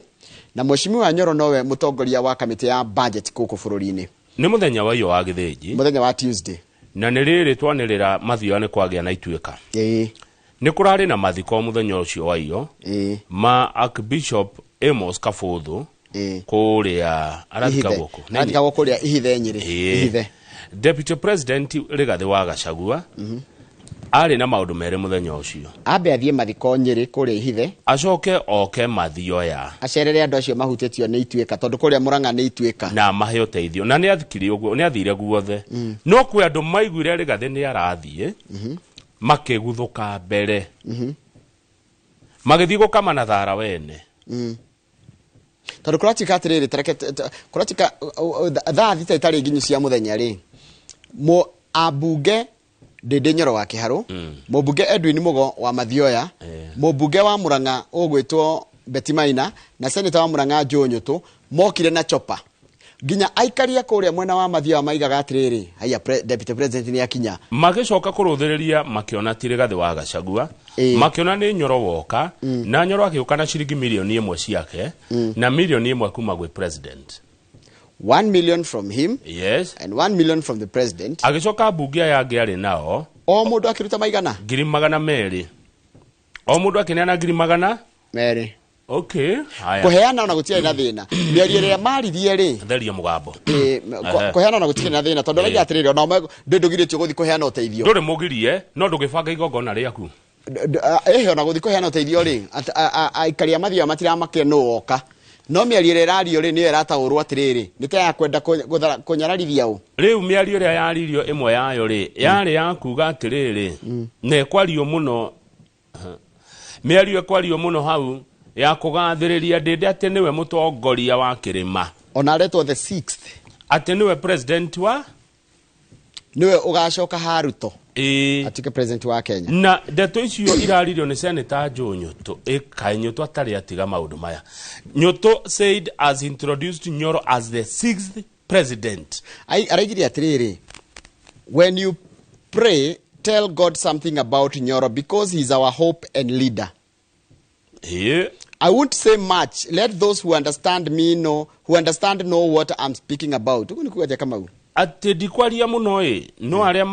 Na Mheshimiwa Nyoro nowe mũtongoria wa kamĩtĩ ya budget gũkũ bũrũri-inĩ. Nĩ mũthenya wa iyo wa gĩthĩnji. Mũthenya wa Tuesday. Na nĩ rĩrĩ twanĩrĩra mathioya nĩ kwagĩa na ituĩka. Nĩ kũrarĩ na mathiko mũthenya ũcio wa iyo ma Archbishop Amos Kabuthu kũrĩa arathikagwo kũ? Arathikagwo kũrĩa Ihithe Nyĩrĩ. Ihithe. Deputy President Rigathĩ wa Gachagua arĩ na maũndũ merĩ mũthenya ũcio. Ambe athiĩ mathiko Nyĩrĩ kũrĩa Ihithe. Acoke oke Mathioya. Acerere andũ acio mahutĩtio nĩ ituĩka tondũ kũrĩa Murang'a nĩ ituĩka. Na mahe ũteithio. Na nĩ athikire ũguo, nĩ athire guothe. No kwĩ andũ maiguire Rigathĩ nĩ arathiĩ, makĩguthũka mbere. Magĩthiĩ gũkama na thara wene. Tondũ kũratuĩka atĩrĩrĩ, tareke kũratuĩka thaa thita itarĩ nginyu cia mũthenya rĩ, ambunge Ndĩndĩ Nyoro wa Kĩharũ, mũmbunge Edwin Mugo wa Mathioya, mũmbunge wa Murang'a ũgwĩtwo Betty Maina na senator wa Murang'a Joe Nyũtũ mokire na chopa. Nginya aikaria kũrĩa mwena wa Mathioya maigaga atĩrĩrĩ, haiya deputy president nĩ akinya. Magĩcoka kũrũthĩrĩria makĩona ti Rigathĩ wa Gachagua, makĩona nĩ Nyoro woka, na Nyoro agĩũka na ciringi mirioni 1 ciake, na mirioni 1 kuma gwĩ president. 1 million from him. Yes. And 1 million from the president. Agĩcoka mbunge aya angĩ arĩ nao. O mũndũ akĩruta maigana? 200,000. O mũndũ akĩneana 200,000? Okay. Haya. Kũheana ona gũtirĩ na thĩna. Mĩario ĩrĩa maririe rĩ. Theria mũgambo. Kũheana ona gũtirĩ na thĩna tondũ arauga atĩrĩrĩ, ona ndũgirĩtio gũthiĩ kũheana ũteithio. Ndũrĩ mũgirie, no ndũgĩbanga igongona rĩaku. Ona gũthiĩ kũheana ũteithio rĩ, aikari a Mathioya matiramakire nũ woka. No mĩario ĩrĩa ĩrario rĩ, nĩyo ĩrataũrwo atĩrĩrĩ, nĩ ta ya kwenda kũnyararithia ũ. Rĩu mĩario ĩrĩa yaririo ĩmwe yayo rĩ, yarĩ ya kuga atĩrĩrĩ, na ĩkwario mũno, mĩario ĩkwario mũno hau ya kũgathĩrĩria Ndĩndĩ atĩ nĩwe mũtongoria wa kĩrĩma. Ona aretwo the sixth. Atĩ nĩwe president wa? Nĩwe ũgacoka ha Ruto. Atuĩke president wa Kenya. Na ndeto icio iraririo nĩ Senator Joe Nyũtũ. Kaĩ Nyũtũ atarĩ atiga maũndũ maya. Nyũtũ said as introduced Nyoro as the sixth president. Araigire atĩrĩrĩ, when you pray, tell God something about Nyoro because he's our hope and leader. I won't say much. Let those who understand me know, who understand know what I'm speaking about. Ugu ni kuga Kamau. Atĩ ndikwaria mũno ĩ, no arĩa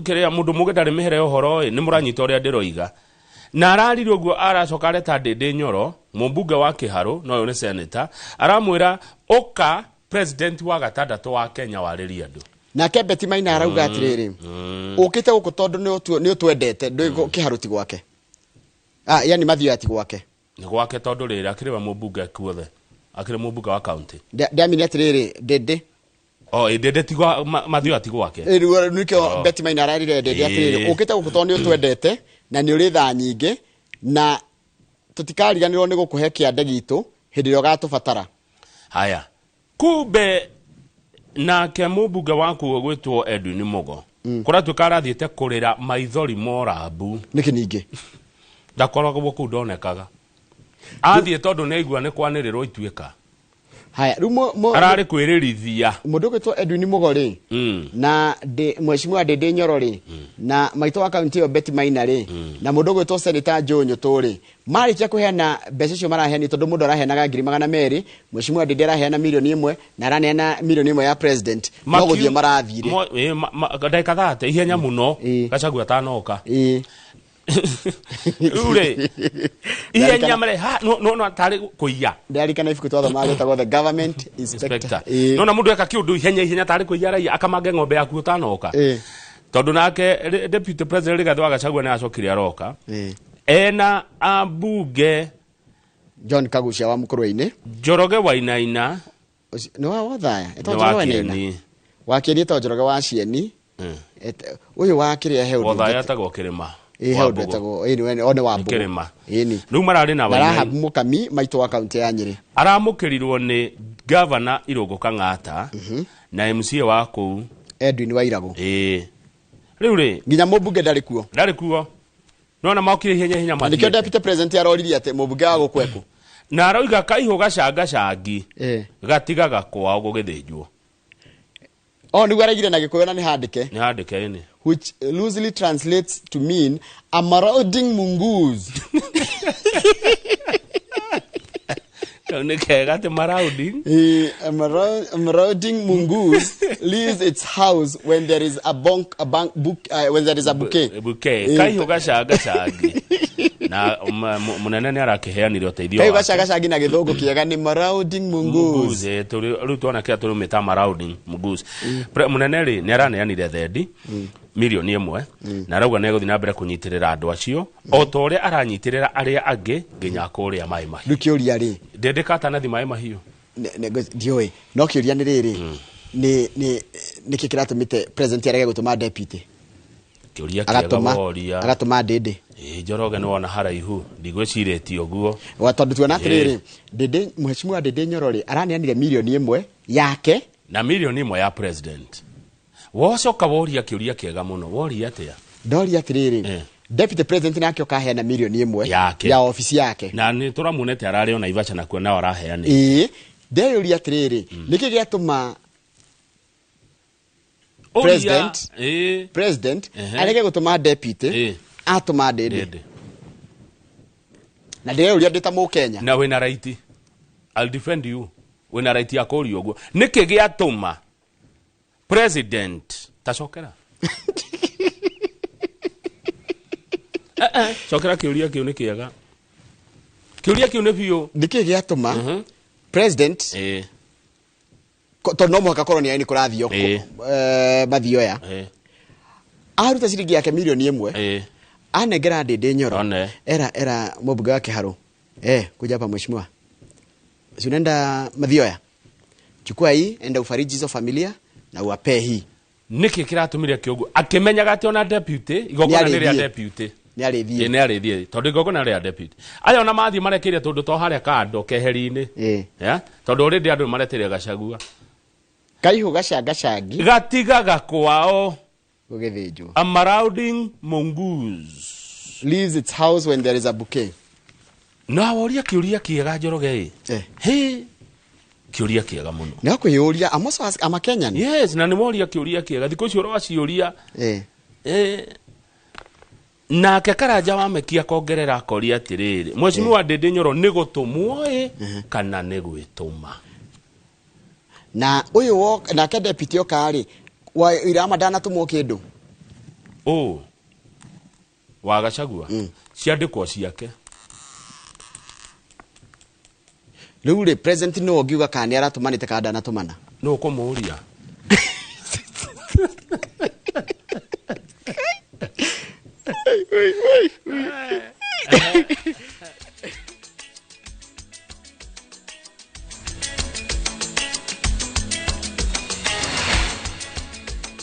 kĩrĩa mũndũ mũgĩ ndarĩ mĩhere ũhoro ĩ, nĩ mũranyita ũrĩa ndĩroiga. Na araririe ũguo aracoka areta Ndĩndĩ Nyoro, mũmbunge wa Kĩharũ, no ũyũ nĩ senator, aramwĩra ũka president wa gatandatũ wa Kenya warĩrie andũ. Nake Betty Maina arauga atĩrĩrĩ, ũkĩte gũkũ tondũ nĩ ũtwendete, ndũĩ Kĩharũ ti gwake. Yani Mathioya ti gwake. Nĩ gwake tondũ rĩrĩ akĩrĩ we mũmbunge kuothe, akĩrĩ mũmbunge wa county. Ndĩamini atĩrĩrĩ, Ndĩndĩ. O, Ndĩndĩ ti gwa, Mathioya ti gwake. Rĩu nĩkĩo Betty Maina ararire Ndĩndĩ atĩrĩrĩ, ũkĩte gũkũ tondũ nĩ ũtwendete na nĩ ũrĩ thaa nyingĩ na tũtikariganĩrwo nĩ gũkũhe kĩande gitũ hĩndĩ ĩrĩa ũgatũbatara. Haya. Kumbe nake mũmbunge waku ũgwĩtwo Edwin Mugo. Kũratuĩka arathiĩte kũrĩra maithori morambu. Nĩkĩ ningĩ? Ndakoragwo kũu ndonekaga. Athiĩ tondũ nĩ aigua nĩ kwanĩrĩrwo ituĩka. Haya, rĩu ararĩ kwĩrĩrithia. Mũndũ ũgwĩtwo Edwin Mugo rĩ, na Mheshimiwa Ndĩndĩ Nyoro rĩ, na maitũ wa kaunti ĩyo Betty Maina rĩ, na mũndũ ũgwĩtwo Senator Joe Nyũtũ rĩ, marĩkia kũheana mbeca icio maraheanire tondũ mũndũ araheanaga 200,000, Mheshimiwa Ndĩndĩ araheana 1 million na araneana 1 million ya president. No gũthiĩ marathire. Ndagĩka thate ihenya mũno, Gachagua atanoka. Rĩu rĩ, ihenya marĩ ha, no, no, no, tarĩ kũiya. Ndirikana ibuku twathomaga rĩtagwo The Government Inspector. No na mũndũ eka kĩũndũ ihenya ihenya tarĩ kũiya araiya akamange ng'ombe yaku ũtanoka. Tondũ nake Deputy President Rigathĩ wa Gachagua nĩ acokire aroka. Ena ambunge John Kagucia wa Mũkũrwe-inĩ, Njoroge Wainaina, Nĩ wa Wathaya, etagwo Nĩ Njoroge wa Wainaina. Kĩeni. Wa Kĩeni etagwo Njoroge wa Cieni. Ũyũ wa kĩrĩa he ũndũ Wathaya ũngĩ. etagwo Kĩrĩma. He Wa ũndũ Mbũgũ. etagwo, nĩ o nĩ wa Nĩ Mbũgũ. Kĩrĩma. Ĩni. Rĩu mararĩ na Na Wainaina. Rahab Mũkami maitũ wa kaunti ya Nyĩrĩ. Aramũkĩrirwo nĩ Governor Irũngũ Kang'ata na MCA wa kũu Edwin Wairagũ. Rĩu rĩ, nginya mũmbunge ndarĩ kuo. Ndarĩ kuo. Nona mokire ihenya ihenya Na nĩkĩo mathiĩte. Deputy President aroririe atĩ mũmbunge wa gũkũ ekũ. Na aroiga kaihũ gacangacangi gatigaga kwao gũgĩthĩnjwo. O nĩguo araigire na Gĩkũyũ na nĩ handĩke. Nĩ handĩke ĩnĩ. Which loosely translates to mean a marauding mongoose. Kau nĩ kega atĩ marauding. A marauding mongoose leaves its house when there is a bonk, a bank book, when there is a bouquet. Bouquet. Kaihũ gacangacangi na mũnene nĩ arakĩheanire ũteithio Kaihũ wake. gacangacangi na gĩthũngũ kĩega nĩ marauding mongoose. Mongoose, rĩu twana kĩrĩa tũrũmĩta marauding mongoose. Mũnene rĩ nĩ araneanire thendi 1 million na arauga nĩ egũthiĩ na mbere kũnyitĩrĩra andũ acio o ta ũrĩa aranyitĩrĩra arĩa angĩ nginya kũrĩa Maĩ Mahiũ. Rĩu kĩũria rĩ, ndĩndĩka atanathi Maĩ Mahiũ. Ndiũĩ, no kĩũria nĩ rĩrĩ, nĩ nĩkĩ kĩratũmĩte president arege gũtũma deputy? Kĩũria kĩega. Agatũma Woria. agatũma Ndĩndĩ. Ĩ, Njoroge, nĩ wona haraihu, ndigwĩcirĩtie ũguo. Wa tondũ tuona atĩrĩrĩ, Ndĩndĩ, mheshimiwa Ndĩndĩ Nyoro rĩ, araneanire 1 million yake na 1 million ya president. Wocoka woria kĩũria kĩega mũno. Woria atĩa? Ndoria atĩrĩrĩ, deputy president nake ũkaheana 1 million yake ya ofici yake. Na nĩ tũramuonete ararĩ ona Ivacha nakuo nao araheanire. Ĩĩ, ndeyũria atĩrĩrĩ, nĩkĩ gĩatũma Ũria, president arege gũtũma deputy, atũma Ndĩndĩ? Ndĩndĩ. Na ndĩreyũria ndĩ ta mũkenya. Na wĩna right, I'll defend you, wĩna right ya kũria ũguo, nĩkĩ gĩatũma president tacokera. Cokera kĩũria kĩu, nĩ kĩega kĩũria kĩu, nĩ biũ. Nĩkĩ gĩatũma president, tondũ no mũhaka korwo nĩ kũrathio mathioya, aruta ciringi yake 1 million anengera Ndĩndĩ Nyoro, One. era mũmbunge wa Kĩharũ, kuja hapa mheshimiwa, si unaenda Mathioya, chukua hii, enda ufariji hizo familia na uwapee hii. Nĩkĩ kĩratũmire kĩũguo akĩmenyaga atĩ ona deputy igongona nĩ rĩa Nĩarĩthiĩ. deputy? Nĩ arĩthiĩ. Ĩ, nĩ arĩthiĩ, tondũ igongona rĩa deputy aya ona mathiĩ marekeire tũndũ to harĩa kando keheri-inĩ. Yeah? Tondũ already andũ mareteire Gacagua. Kaihũ gacangacangi gatigaga kwao gũgĩthĩnjwo. A marauding mongoose leaves its house when there is a bouquet. Na woria kĩũria kĩega, Njoroge, ĩ he kĩũria kĩega mũno. Nĩ kwĩyũria, I'm also I'm a Kenyan. Yes, na nĩ woria kĩũria kĩega thikũ icio ũraciũria. Nake Karanja wa Mekia akongerera akoria atĩrĩrĩ, mheshimiwa Ndĩndĩ Nyoro nĩ gũtũmwo ĩ kana nĩ gwĩtũma? Na ũyũ nake deputy oka rĩ, wa Irama ndanatũmwo kĩndũ. Ũ wa Gacagua ciandĩkwo ciake. Rĩu rĩ, president no ũngiuga kana nĩ aratũmanĩte kana ndanatũmana? Nũ ũkũmũria?